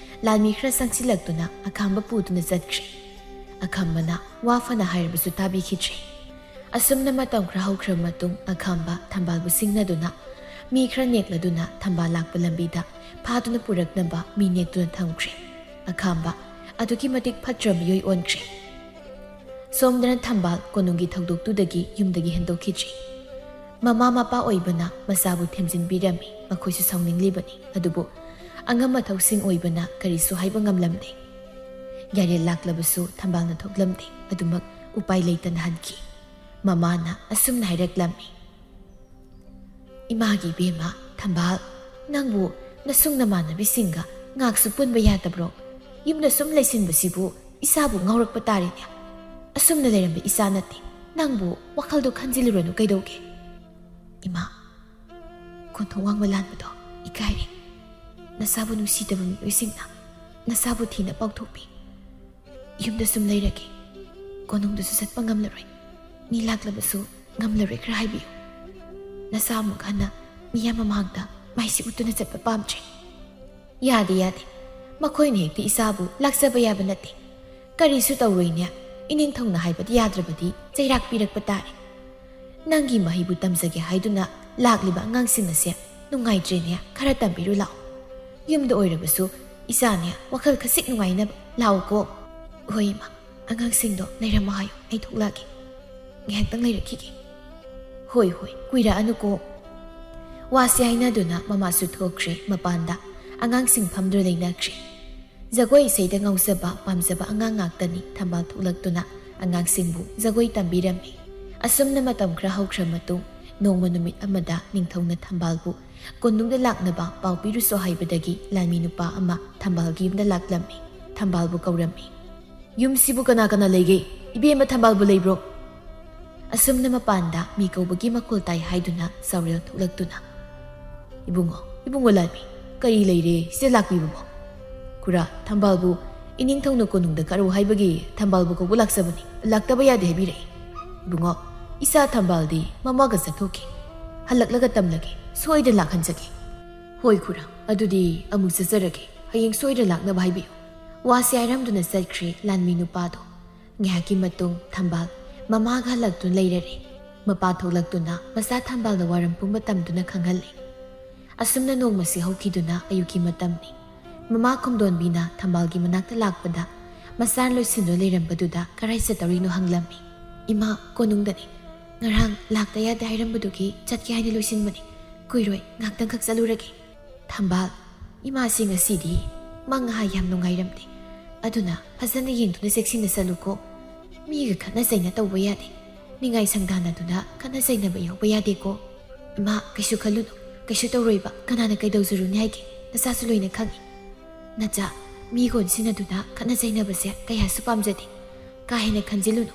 ꯂꯥꯟꯃꯤ ꯈꯔ ꯆꯪꯁꯤꯜꯂꯛꯇꯨꯅ ꯑꯈꯥꯝꯕ ꯄꯨꯗꯨꯅ ꯆꯠꯈ꯭ꯔꯦ꯫ ꯑꯈꯥꯝꯕꯅ ꯋꯥ ꯐꯅ ꯍꯥꯏꯔꯕꯁꯨ ꯇꯥꯕꯤꯈꯤꯗ꯭ꯔꯦ꯫ ꯑꯁꯨꯝꯅ ꯃꯇꯝ ꯈꯔ ꯍꯧꯈ꯭ꯔꯕ ꯃꯇꯨꯡ ꯑꯈꯥꯝꯕ ꯊꯝꯕꯥꯜꯕꯨ ꯁꯤꯡꯅꯗꯨꯅ ꯃꯤ ꯈꯔ ꯅꯦꯛꯂꯗꯨꯅ ꯊꯝꯕꯥꯜ ꯂꯥꯛꯄ ꯂꯝꯕꯤꯗ ꯐꯥꯗꯨꯅ ꯄꯨꯔꯛꯅꯕ ꯃꯤ ꯅꯦꯛꯇꯨꯅ ꯊꯝꯈ꯭ꯔꯦ꯫ ꯑꯈꯥꯝꯕ ꯑꯗꯨꯛꯀꯤ ꯃꯇꯤꯛ ꯐꯠꯇ꯭ꯔꯕ ꯃꯤꯑꯣꯏ ꯑꯣꯟꯈ꯭ꯔꯦ꯫ ꯁꯣꯝꯗꯅ ꯊꯝꯕꯥꯜ ꯀꯣꯅꯨꯡꯒꯤ ꯊꯧꯗꯣꯛꯇꯨꯗꯒꯤ ꯌꯨꯝꯗꯒꯤ ꯍꯦꯟꯗꯣꯛꯈꯤꯗ꯭ꯔꯤ꯫ ꯃꯃꯥ ꯃꯄꯥ ꯑꯣꯏꯕꯅ ꯃꯆꯥꯕꯨ ꯊꯦꯝꯖꯤꯟꯕꯤꯔꯝꯃꯤ, ꯃꯈꯣꯏꯁꯨ ꯁꯥꯎꯅꯤꯡꯂꯤꯕꯅꯤ꯫ ꯑꯗꯨꯕꯨ ꯑꯉꯝ ꯑꯊꯧꯁꯤꯡ ꯑꯣꯏꯕꯅ ꯀꯔꯤꯁꯨ ꯍꯥꯏꯕ ꯉꯝꯂꯝꯗꯦ꯫ ꯌꯥꯔꯦ ꯂꯥꯛꯂꯕꯁꯨ ꯊꯝꯕꯥꯜꯅ ꯊꯣꯛꯂꯝꯗꯦ꯫ ꯑꯗꯨꯃꯛ ꯎꯄꯥꯏ ꯂꯩꯇꯅ ꯍꯟꯈꯤ꯫ ꯃꯃꯥꯅ ꯑꯁꯨꯝꯅ ꯍꯥꯏꯔꯛꯂꯝꯃꯤ, "ꯏꯃꯥꯒꯤ ꯏꯕꯦꯝꯃ ꯊꯝꯕꯥꯜ, ꯅꯪꯕꯨ ꯅꯁꯨꯡ ꯅꯃꯥꯟꯅꯕꯤꯁꯤꯡꯒ ꯉꯥꯛꯁꯨ ꯄꯨꯟꯕ ꯌꯥꯗꯕ꯭ꯔꯣ? ꯌꯨꯝꯗ ꯁꯨꯝ ꯂꯩꯁꯤꯟꯕꯁꯤꯕꯨ ꯏꯆꯥꯕꯨ ꯉꯥꯎꯔꯛꯄ ꯇꯥꯔꯦꯅꯦ꯫ ꯑꯁꯨꯝꯅ ꯂꯩꯔꯝꯕ ꯏꯆꯥ ꯅꯠꯇꯦ꯫ ꯅꯪꯕꯨ ꯋꯥꯈꯜꯗꯣ ꯈꯟꯖꯤꯜꯂꯨꯔꯅꯨ ꯀꯩꯗꯧꯒꯦ?" "ꯏꯃꯥ, ꯀꯣꯟꯊꯣꯡ ꯋꯥꯡꯃ ꯂꯥꯟꯕꯗꯣ ꯏꯀꯥꯏꯔꯦ꯫ ꯅꯆꯥꯕꯨ ꯅꯨꯡꯁꯤꯗꯕ ꯃꯤꯑꯣꯏꯁꯤꯡꯅ ꯅꯆꯥꯕꯨ ꯊꯤꯅ ꯄꯥꯎꯊꯣꯛꯄꯤ꯫ ꯌꯨꯝꯗ ꯁꯨꯝ ꯂꯩꯔꯒꯦ꯫ ꯀꯣꯅꯨꯡꯗꯁꯨ ꯆꯠꯄ ꯉꯝꯂꯔꯣꯏ꯫ ꯃꯤ ꯂꯥꯛꯂꯕꯁꯨ ꯉꯝꯂꯔꯣꯏ, ꯈꯔ ꯍꯥꯏꯕꯤꯌꯨ꯫ ꯅꯆꯥ ꯑꯃꯨꯛ ꯍꯟꯅ ꯃꯤꯌꯥꯝ ꯃꯃꯥꯡꯗ ꯃꯥꯏꯁꯤ ꯎꯠꯇꯨꯅ ꯆꯠꯄ ꯄꯥꯝꯗ꯭ꯔꯦ꯫" "ꯌꯥꯗꯦ, ꯌꯥꯗꯦ꯫ ꯃꯈꯣꯏꯅ ꯍꯦꯛꯇ ꯏꯆꯥꯕꯨ ꯂꯥꯛꯆꯕ ꯌꯥꯕ ꯅꯠꯇꯦ꯫ ꯀꯔꯤꯁꯨ ꯇꯧꯔꯣꯏꯅꯦ꯫ ꯏꯅꯤꯡꯊꯧꯅ ꯍꯥꯏꯕꯗ ꯌꯥꯗ꯭ꯔꯕꯗꯤ ꯆꯩꯔꯥꯛ ꯄꯤꯔꯛꯄ ꯇꯥꯔꯦ꯫ ꯅꯪꯒꯤ ꯃꯍꯩꯕꯨ ꯇꯝꯖꯒꯦ ꯍꯥꯏꯗꯨꯅ ꯂꯥꯛꯂꯤꯕ ꯑꯉꯥꯡꯁꯤꯡ ꯑꯁꯦ ꯅꯨꯡꯉꯥꯏꯇ꯭ꯔꯦꯅꯦ, ꯈꯔ ꯇꯝꯕꯤꯔꯨ ꯂꯥꯛꯑꯣ꯫ ꯌꯨꯝꯗ ꯑꯣꯏꯔꯕꯁꯨ ꯏꯆꯥꯅꯦ ꯋꯥꯈꯜ ꯈꯖꯤꯛ ꯅꯨꯡꯉꯥꯏꯅꯕ ꯂꯥꯛꯑꯣꯀꯣ꯫" "ꯍꯣꯏ ꯏꯃꯥ, ꯑꯉꯥꯡꯁꯤꯡꯗꯣ ꯂꯩꯔꯝꯃꯣ ꯍꯥꯏꯌꯨ, ꯑꯩ ꯊꯣꯛꯂꯛꯑꯒꯦ꯫ ꯉꯥꯏꯍꯥꯛꯇꯪ ꯂꯩꯔꯛꯈꯤꯒꯦ꯫" "ꯍꯣꯏ, ꯍꯣꯏ, ꯀꯨꯏꯔꯛꯑꯅꯨꯀꯣ꯫" ꯋꯥꯁꯤ ꯍꯥꯏꯅꯗꯨꯅ ꯃꯃꯥꯁꯨ ꯊꯣꯛꯈ꯭ꯔꯦ꯫ ꯃꯄꯥꯟꯗ ꯑꯉꯥꯡꯁꯤꯡ ꯐꯝꯗꯨꯅ ꯂꯩꯅꯈ꯭ꯔꯦ꯫ ꯖꯒꯣꯏ ꯏꯁꯩꯗ ꯉꯥꯎꯖꯕ ꯄꯥꯝꯖꯕ ꯑꯉꯥꯡ ꯉꯥꯛꯇꯅꯤ꯫ ꯊꯝꯕꯥꯜ ꯊꯣꯛꯂꯛꯇꯨꯅ ꯑꯉꯥꯡꯁꯤꯡꯕꯨ ꯖꯒꯣꯏ ꯇꯝꯕꯤꯔꯝꯃꯤ꯫ ꯑꯁꯨꯝꯅ ꯃꯇꯝ ꯈꯔ ꯍꯧꯈ꯭ꯔ ꯃꯇꯨꯡ, ꯅꯣꯡꯃ ꯅꯨꯃꯤꯠ ꯑꯃꯗ ꯅꯤꯡꯊꯧꯅ ꯊꯝꯕꯥꯜꯕꯨ ꯀꯣꯅꯨꯡꯗ ꯂꯥꯛꯅꯕ ꯄꯥꯎ ꯄꯤꯔꯨꯁꯣ ꯍꯥꯏꯕꯗꯒꯤ ꯂꯥꯟꯃꯤ ꯅꯨꯄꯥ ꯑꯃ ꯊꯝꯕꯥꯜꯒꯤ ꯌꯨꯝꯗ ꯂꯥꯛꯂꯝꯃꯤ꯫ ꯊꯝꯕꯥꯜꯕꯨ ꯀꯧꯔꯝꯃꯤ꯫ "ꯌꯨꯝꯁꯤꯕꯨ ꯀꯅꯥ ꯀꯅꯥ ꯂꯩꯒꯦ? ꯏꯕꯦꯝꯃ ꯊꯝꯕꯥꯜꯕꯨ ꯂꯩꯕ꯭ꯔꯣ?" ꯑꯁꯨꯝꯅ ꯃꯄꯥꯟꯗ ꯃꯤ ꯀꯧꯕꯒꯤ ꯃꯈꯣꯜ ꯇꯥꯏ ꯍꯥꯏꯗꯨꯅ ꯆꯥꯎꯔꯦꯜ ꯊꯣꯛꯂꯛꯇꯨꯅ, "ꯏꯕꯨꯡꯉꯣ, ꯏꯕꯨꯡꯉꯣ ꯂꯥꯟꯃꯤ, ꯀꯔꯤ ꯂꯩꯔꯦ ꯁꯤꯗ ꯂꯥꯛꯄꯤꯕꯕꯣ? ꯈꯨꯔꯥ, ꯊꯝꯕꯥꯜꯕꯨ ꯏꯅꯤꯡꯊꯧꯅ ꯀꯣꯅꯨꯡꯗ ꯀꯥꯔꯨ ꯍꯥꯏꯕꯒꯤ ꯊꯝꯕꯥꯜꯕꯨ ꯀꯧꯕ ꯂꯥꯛꯆꯕꯅꯤ꯫ ꯂꯥꯛꯇꯕ ꯌꯥꯗꯦ ꯍꯥꯏꯕꯤꯔꯛꯏ꯫ ꯏꯕꯨꯡꯉꯣ, ꯏꯆꯥ ꯊꯝꯕꯥꯜꯗꯤ ꯃꯃꯥꯒ ꯆꯠꯊꯣꯛꯈꯤ꯫ ꯍꯜꯂꯛꯂꯒ ꯇꯝꯂꯒꯦ, ꯁꯣꯏꯗꯅ ꯂꯥꯛꯍꯟꯖꯒꯦ꯫" "ꯍꯣꯏ ꯈꯨꯔꯥ, ꯑꯗꯨꯗꯤ ꯑꯃꯨꯛ ꯆꯠꯆꯔꯒꯦ꯫ ꯍꯌꯦꯡ ꯁꯣꯏꯗꯅ ꯂꯥꯛꯅꯕ ꯍꯥꯏꯕꯤꯌꯨ꯫" ꯋꯥꯁꯦ ꯍꯥꯏꯔꯝꯗꯨꯅ ꯆꯠꯈ꯭ꯔꯦ ꯂꯥꯟꯃꯤ ꯅꯨꯄꯥꯗꯣ꯫ ꯉꯥꯏꯍꯥꯛꯀꯤ ꯃꯇꯨꯡ ꯊꯝꯕꯥꯜ ꯃꯃꯥꯒ ꯍꯜꯂꯛꯇꯨꯅ ꯂꯩꯔꯔꯦ꯫ ꯃꯄꯥ ꯊꯣꯛꯂꯛꯇꯨꯅ ꯃꯆꯥ ꯊꯝꯕꯥꯜꯗ ꯋꯥꯔꯝ ꯄꯨꯝꯕ ꯇꯝꯗꯨꯅ ꯈꯪꯍꯜꯂꯤ꯫ ꯑꯁꯨꯝꯅ ꯅꯣꯡꯃꯁꯤ ꯍꯧꯈꯤꯗꯨꯅ ꯑꯌꯨꯛꯀꯤ ꯃꯇꯝꯅꯤ꯫ ꯃꯃꯥ ꯈꯣꯝꯗꯣꯟꯕꯤꯅ ꯊꯝꯕꯥꯜꯒꯤ ꯃꯅꯥꯛꯇ ꯂꯥꯛꯄꯗ ꯃꯆꯥ ꯂꯣꯏꯁꯤꯟꯗꯨꯅ ꯂꯩꯔꯝꯕꯗꯨꯗ ꯀꯔꯥꯏ ꯆꯠꯇꯧꯔꯤꯅꯣ ꯍꯪꯂꯝꯃꯤ꯫ "ꯏꯃꯥ, ꯀꯣꯅꯨꯡꯗꯅꯤ꯫ ꯉꯔꯥꯡ ꯂꯥꯛꯇ ꯌꯥꯗꯦ ꯍꯥꯏꯔꯝꯕꯗꯨꯒꯤ ꯆꯠꯀꯦ ꯍꯥꯏꯅ ꯂꯣꯏꯁꯤꯟꯕꯅꯤ꯫ ꯀꯨꯏꯔꯣꯏ, ꯉꯥꯛꯇꯪꯈꯛ ꯆꯠꯂꯨꯔꯒꯦ꯫" "ꯊꯝꯕꯥꯜ, ꯏꯃꯥꯁꯤ ꯉꯁꯤꯗꯤ ꯃꯪ ꯍꯥꯏ ꯌꯥꯝ ꯅꯨꯡꯉꯥꯏꯔꯝꯗꯦ꯫ ꯑꯗꯨꯅ ꯐꯖꯅ ꯌꯦꯡꯗꯨꯅ ꯆꯦꯛꯁꯤꯟꯅ ꯆꯠꯂꯨꯀꯣ꯫ ꯃꯤꯒ ꯈꯠꯅ ꯆꯩꯅ ꯇꯧꯕ ꯌꯥꯗꯦ꯫ ꯅꯤꯡꯉꯥꯏ ꯁꯪꯗꯥꯟꯅꯗꯨꯅ ꯈꯠꯅ ꯆꯩꯅꯕ ꯌꯥꯎꯕ ꯌꯥꯗꯦꯀꯣ꯫" "ꯏꯃꯥ, ꯀꯩꯁꯨ ꯈꯜꯂꯨꯅꯨ꯫ ꯀꯩꯁꯨ ꯇꯧꯔꯣꯏꯕ꯫ ꯀꯅꯥꯅ ꯀꯩꯗꯧꯖꯔꯨꯅꯤ ꯍꯥꯏꯒꯦ? ꯅꯆꯥꯁꯨ ꯂꯣꯏꯅ ꯈꯪꯉꯤ꯫ ꯅꯆꯥ ꯃꯤ ꯀꯣꯟꯁꯤꯟꯅꯗꯨꯅ ꯈꯠꯅ ꯆꯩꯅꯕꯁꯦ ꯀꯌꯥꯁꯨ ꯄꯥꯝꯖꯗꯦ꯫ ꯀꯥ ꯍꯦꯟꯅ ꯈꯟꯖꯤꯜꯂꯨꯅꯨ꯫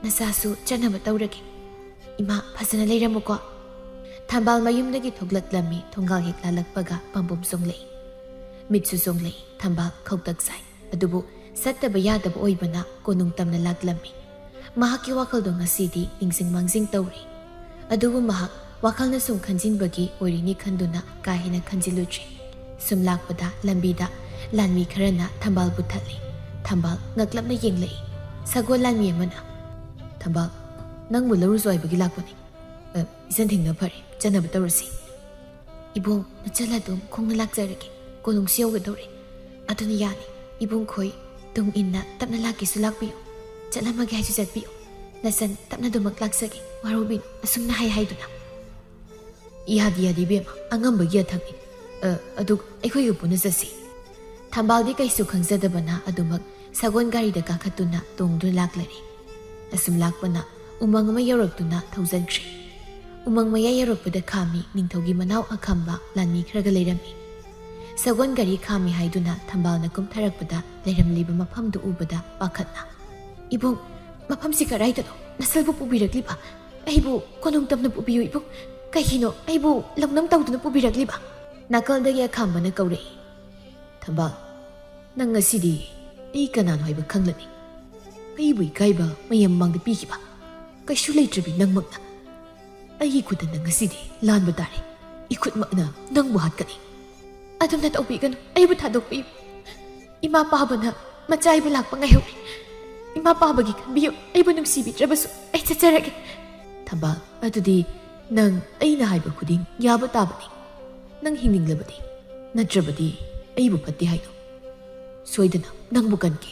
ꯅꯆꯥꯁꯨ ꯆꯠꯅꯕ ꯇꯧꯔꯒꯦ꯫ ꯏꯃꯥ, ꯐꯖꯅ ꯂꯩꯔꯝꯃꯨꯀꯣ꯫" ꯊꯝꯕꯥꯜ ꯃꯌꯨꯝꯗꯒꯤ ꯊꯣꯛꯂꯛꯂꯝꯃꯤ꯫ ꯊꯣꯡꯒꯥꯜ ꯍꯦꯛ ꯂꯥꯜꯂꯛꯄꯒ ꯄꯥꯝꯕꯣꯝ ꯆꯣꯡꯂꯛꯏ꯫ ꯃꯤꯠꯁꯨ ꯆꯣꯡꯂꯛꯏ꯫ ꯊꯝꯕꯥꯜ ꯈꯧꯇꯛ ꯆꯥꯏ꯫ ꯑꯗꯨꯕꯨ ꯁꯠꯇꯕ ꯌꯥꯗꯕ ꯑꯣꯏꯕꯅ ꯀꯣꯅꯨꯡ ꯇꯝꯅ ꯂꯥꯛꯂꯝꯃꯤ꯫ ꯃꯍꯥꯛꯀꯤ ꯋꯥꯈꯜꯗꯣ ꯉꯁꯤꯗꯤ ꯅꯤꯡꯁꯤꯡ ꯃꯥꯡꯖꯤꯡ ꯇꯧꯔꯤ꯫ ꯑꯗꯨꯕꯨ ꯃꯍꯥꯛ ꯋꯥꯈꯜꯅ ꯁꯨꯝ ꯈꯟꯖꯤꯟꯕꯒꯤ ꯑꯣꯏꯔꯤꯅꯤ ꯈꯟꯗꯨꯅ ꯀꯥ ꯍꯦꯟꯅ ꯈꯟꯖꯤꯜꯂꯨꯗ꯭ꯔꯦ꯫ ꯁꯨꯝ ꯂꯥꯛꯄꯗ ꯂꯝꯕꯤꯗ ꯂꯥꯟꯃꯤ ꯈꯔꯅ ꯊꯝꯕꯥꯜ ꯄꯨꯊꯠꯂꯤ꯫ ꯊꯝꯕꯥꯜ ꯉꯛꯂꯞꯅ ꯌꯦꯡꯂꯛꯏ꯫ ꯁꯒꯣꯜ ꯂꯥꯟꯃꯤ ꯑꯃꯅ, "ꯊꯝꯕꯥꯜ, ꯅꯪꯕꯨ ꯂꯧꯔꯨꯆꯣ ꯍꯥꯏꯕꯒꯤ ꯂꯥꯛꯄꯅꯤ꯫ ꯑ, ꯏꯆꯟ ꯊꯦꯡꯅ ꯐꯔꯦ, ꯆꯠꯅꯕ ꯇꯧꯔꯁꯤ꯫" "ꯏꯕꯨꯡ, ꯅꯆꯜ ꯑꯗꯨꯝ ꯈꯣꯡꯅ ꯂꯥꯛꯆꯔꯒꯦ꯫ ꯀꯣꯅꯨꯡꯁꯨ ꯌꯧꯒꯗꯧꯔꯦ꯫ ꯑꯗꯨꯅ ꯌꯥꯅꯤ꯫ ꯏꯕꯨꯡ ꯈꯣꯏ ꯇꯨꯡ ꯏꯟꯅ ꯇꯞꯅ ꯂꯥꯛꯀꯦꯁꯨ ꯂꯥꯛꯄꯤꯌꯨ꯫ ꯆꯠꯂꯝꯃꯒꯦ ꯍꯥꯏꯁꯨ ꯆꯠꯄꯤꯌꯨ꯫ ꯅꯆꯟ ꯇꯞꯅꯗꯨꯃꯛ ꯂꯥꯛꯆꯒꯦ꯫ ꯋꯥꯔꯧꯕꯤꯅꯨ꯫" ꯑꯁꯨꯝꯅ ꯍꯥꯏ ꯍꯥꯏꯗꯨꯅ꯫ "ꯌꯥꯗꯦ, ꯌꯥꯗꯦ ꯏꯕꯦꯝꯃ, ꯑꯉꯝꯕꯒꯤ ꯑꯊꯛꯅꯤ꯫ ꯑ, ꯑꯗꯨ ꯑꯩꯈꯣꯏꯒ ꯄꯨꯟꯅ ꯆꯠꯁꯤ꯫" ꯊꯝꯕꯥꯜꯗꯤ ꯀꯩꯁꯨ ꯈꯪꯖꯗꯕꯅ ꯑꯗꯨꯃꯛ ꯁꯒꯣꯜ ꯒꯥꯔꯤꯗ ꯀꯥꯈꯠꯇꯨꯅ ꯇꯣꯡꯗꯨꯅ ꯂꯥꯛꯂꯔꯦ꯫ ꯑꯁꯨꯝ ꯂꯥꯛꯄꯅ ꯎꯃꯪ ꯑꯃ ꯌꯧꯔꯛꯇꯨꯅ ꯊꯧꯖꯟꯈ꯭ꯔꯦ꯫ ꯎꯃꯪ ꯃꯌꯥꯏ ꯌꯧꯔꯛꯄꯗ ꯈꯥꯝꯃꯤ ꯅꯤꯡꯊꯧꯒꯤ ꯃꯅꯥꯎ ꯑꯈꯝꯕ ꯂꯥꯟꯃꯤ ꯈꯔꯒ ꯂꯩꯔꯝꯃꯤ꯫ ꯁꯒꯣꯜ ꯒꯥꯔꯤ ꯈꯥꯝꯃꯤ ꯍꯥꯏꯗꯨꯅ ꯊꯝꯕꯥꯜꯅ ꯀꯨꯝꯊꯔꯛꯄꯗ ꯂꯩꯔꯝꯂꯤꯕ ꯃꯐꯝꯗꯨ ꯎꯕꯗ ꯄꯥꯈꯠꯅ, "ꯏꯕꯨꯡ, ꯃꯐꯝꯁꯤ ꯀꯗꯥꯏꯗꯅꯣ?" ꯅꯁꯜꯕꯨ ꯄꯨꯕꯤꯔꯛꯂꯤꯕ? ꯑꯩꯕꯨ ꯀꯣꯅꯨꯡ ꯇꯝꯅ ꯄꯨꯕꯤꯌꯨ ꯏꯕꯨꯡ꯫ ꯀꯩꯒꯤꯅꯣ ꯑꯩꯕꯨ ꯂꯧꯅꯝ ꯇꯧꯗꯨꯅ ꯄꯨꯕꯤꯔꯛꯂꯤꯕ?" ꯅꯥꯀꯜꯗꯒꯤ ꯑꯈꯥꯝꯕꯅ ꯀꯧꯔꯛꯏ, "ꯊꯝꯕꯥꯜ, ꯅꯪ ꯉꯁꯤꯗꯤ ꯑꯩ ꯀꯅꯥꯅꯣ ꯍꯥꯏꯕ ꯈꯪꯂꯅꯤ꯫ ꯑꯩꯕꯨ ꯏꯀꯥꯏꯕ ꯃꯌꯥꯝ ꯃꯃꯥꯡꯗ ꯄꯤꯈꯤꯕ ꯀꯩꯁꯨ ꯂꯩꯇ꯭ꯔꯕꯤ ꯅꯪꯃꯛꯅ ꯑꯩꯒꯤ ꯈꯨꯗꯟꯗ ꯉꯁꯤꯗꯤ ꯂꯥꯟꯕ ꯇꯥꯔꯦ꯫ ꯏꯈꯨꯠꯃꯛꯅ ꯅꯪꯕꯨ ꯍꯥꯠꯀꯅꯤ꯫ ꯑꯗꯨꯝꯅ ꯇꯧꯕꯤꯒꯅꯨ, ꯑꯩꯕꯨ ꯊꯥꯗꯣꯛꯄꯤꯌꯨ꯫ ꯏꯃꯥ ꯄꯥꯕꯅ ꯃꯆꯥ ꯑꯩꯕꯨ ꯂꯥꯛꯄ ꯉꯥꯏꯍꯧꯔꯦ꯫ ꯏꯃꯥ ꯄꯥꯕꯒꯤ ꯈꯟꯕꯤꯌꯨ, ꯑꯩꯕꯨ ꯅꯨꯡꯁꯤꯕꯤꯗ꯭ꯔꯕꯁꯨ ꯑꯩ ꯆꯠꯆꯔꯒꯦ꯫" "ꯊꯝꯕꯥꯜ, ꯑꯗꯨꯗꯤ ꯅꯪ ꯑꯩꯅ ꯍꯥꯏꯕ ꯈꯨꯗꯤꯡ ꯌꯥꯕ ꯇꯥꯕꯅꯤ꯫ ꯅꯪ ꯍꯤꯡꯅꯤꯡꯂꯕꯗꯤ, ꯅꯠꯇ꯭ꯔꯕꯗꯤ ꯑꯩꯕꯨ ꯐꯠꯇꯦ ꯍꯥꯏꯅꯧ꯫ ꯁꯣꯏꯗꯅ ꯅꯪꯕꯨ ꯀꯟꯒꯦ꯫"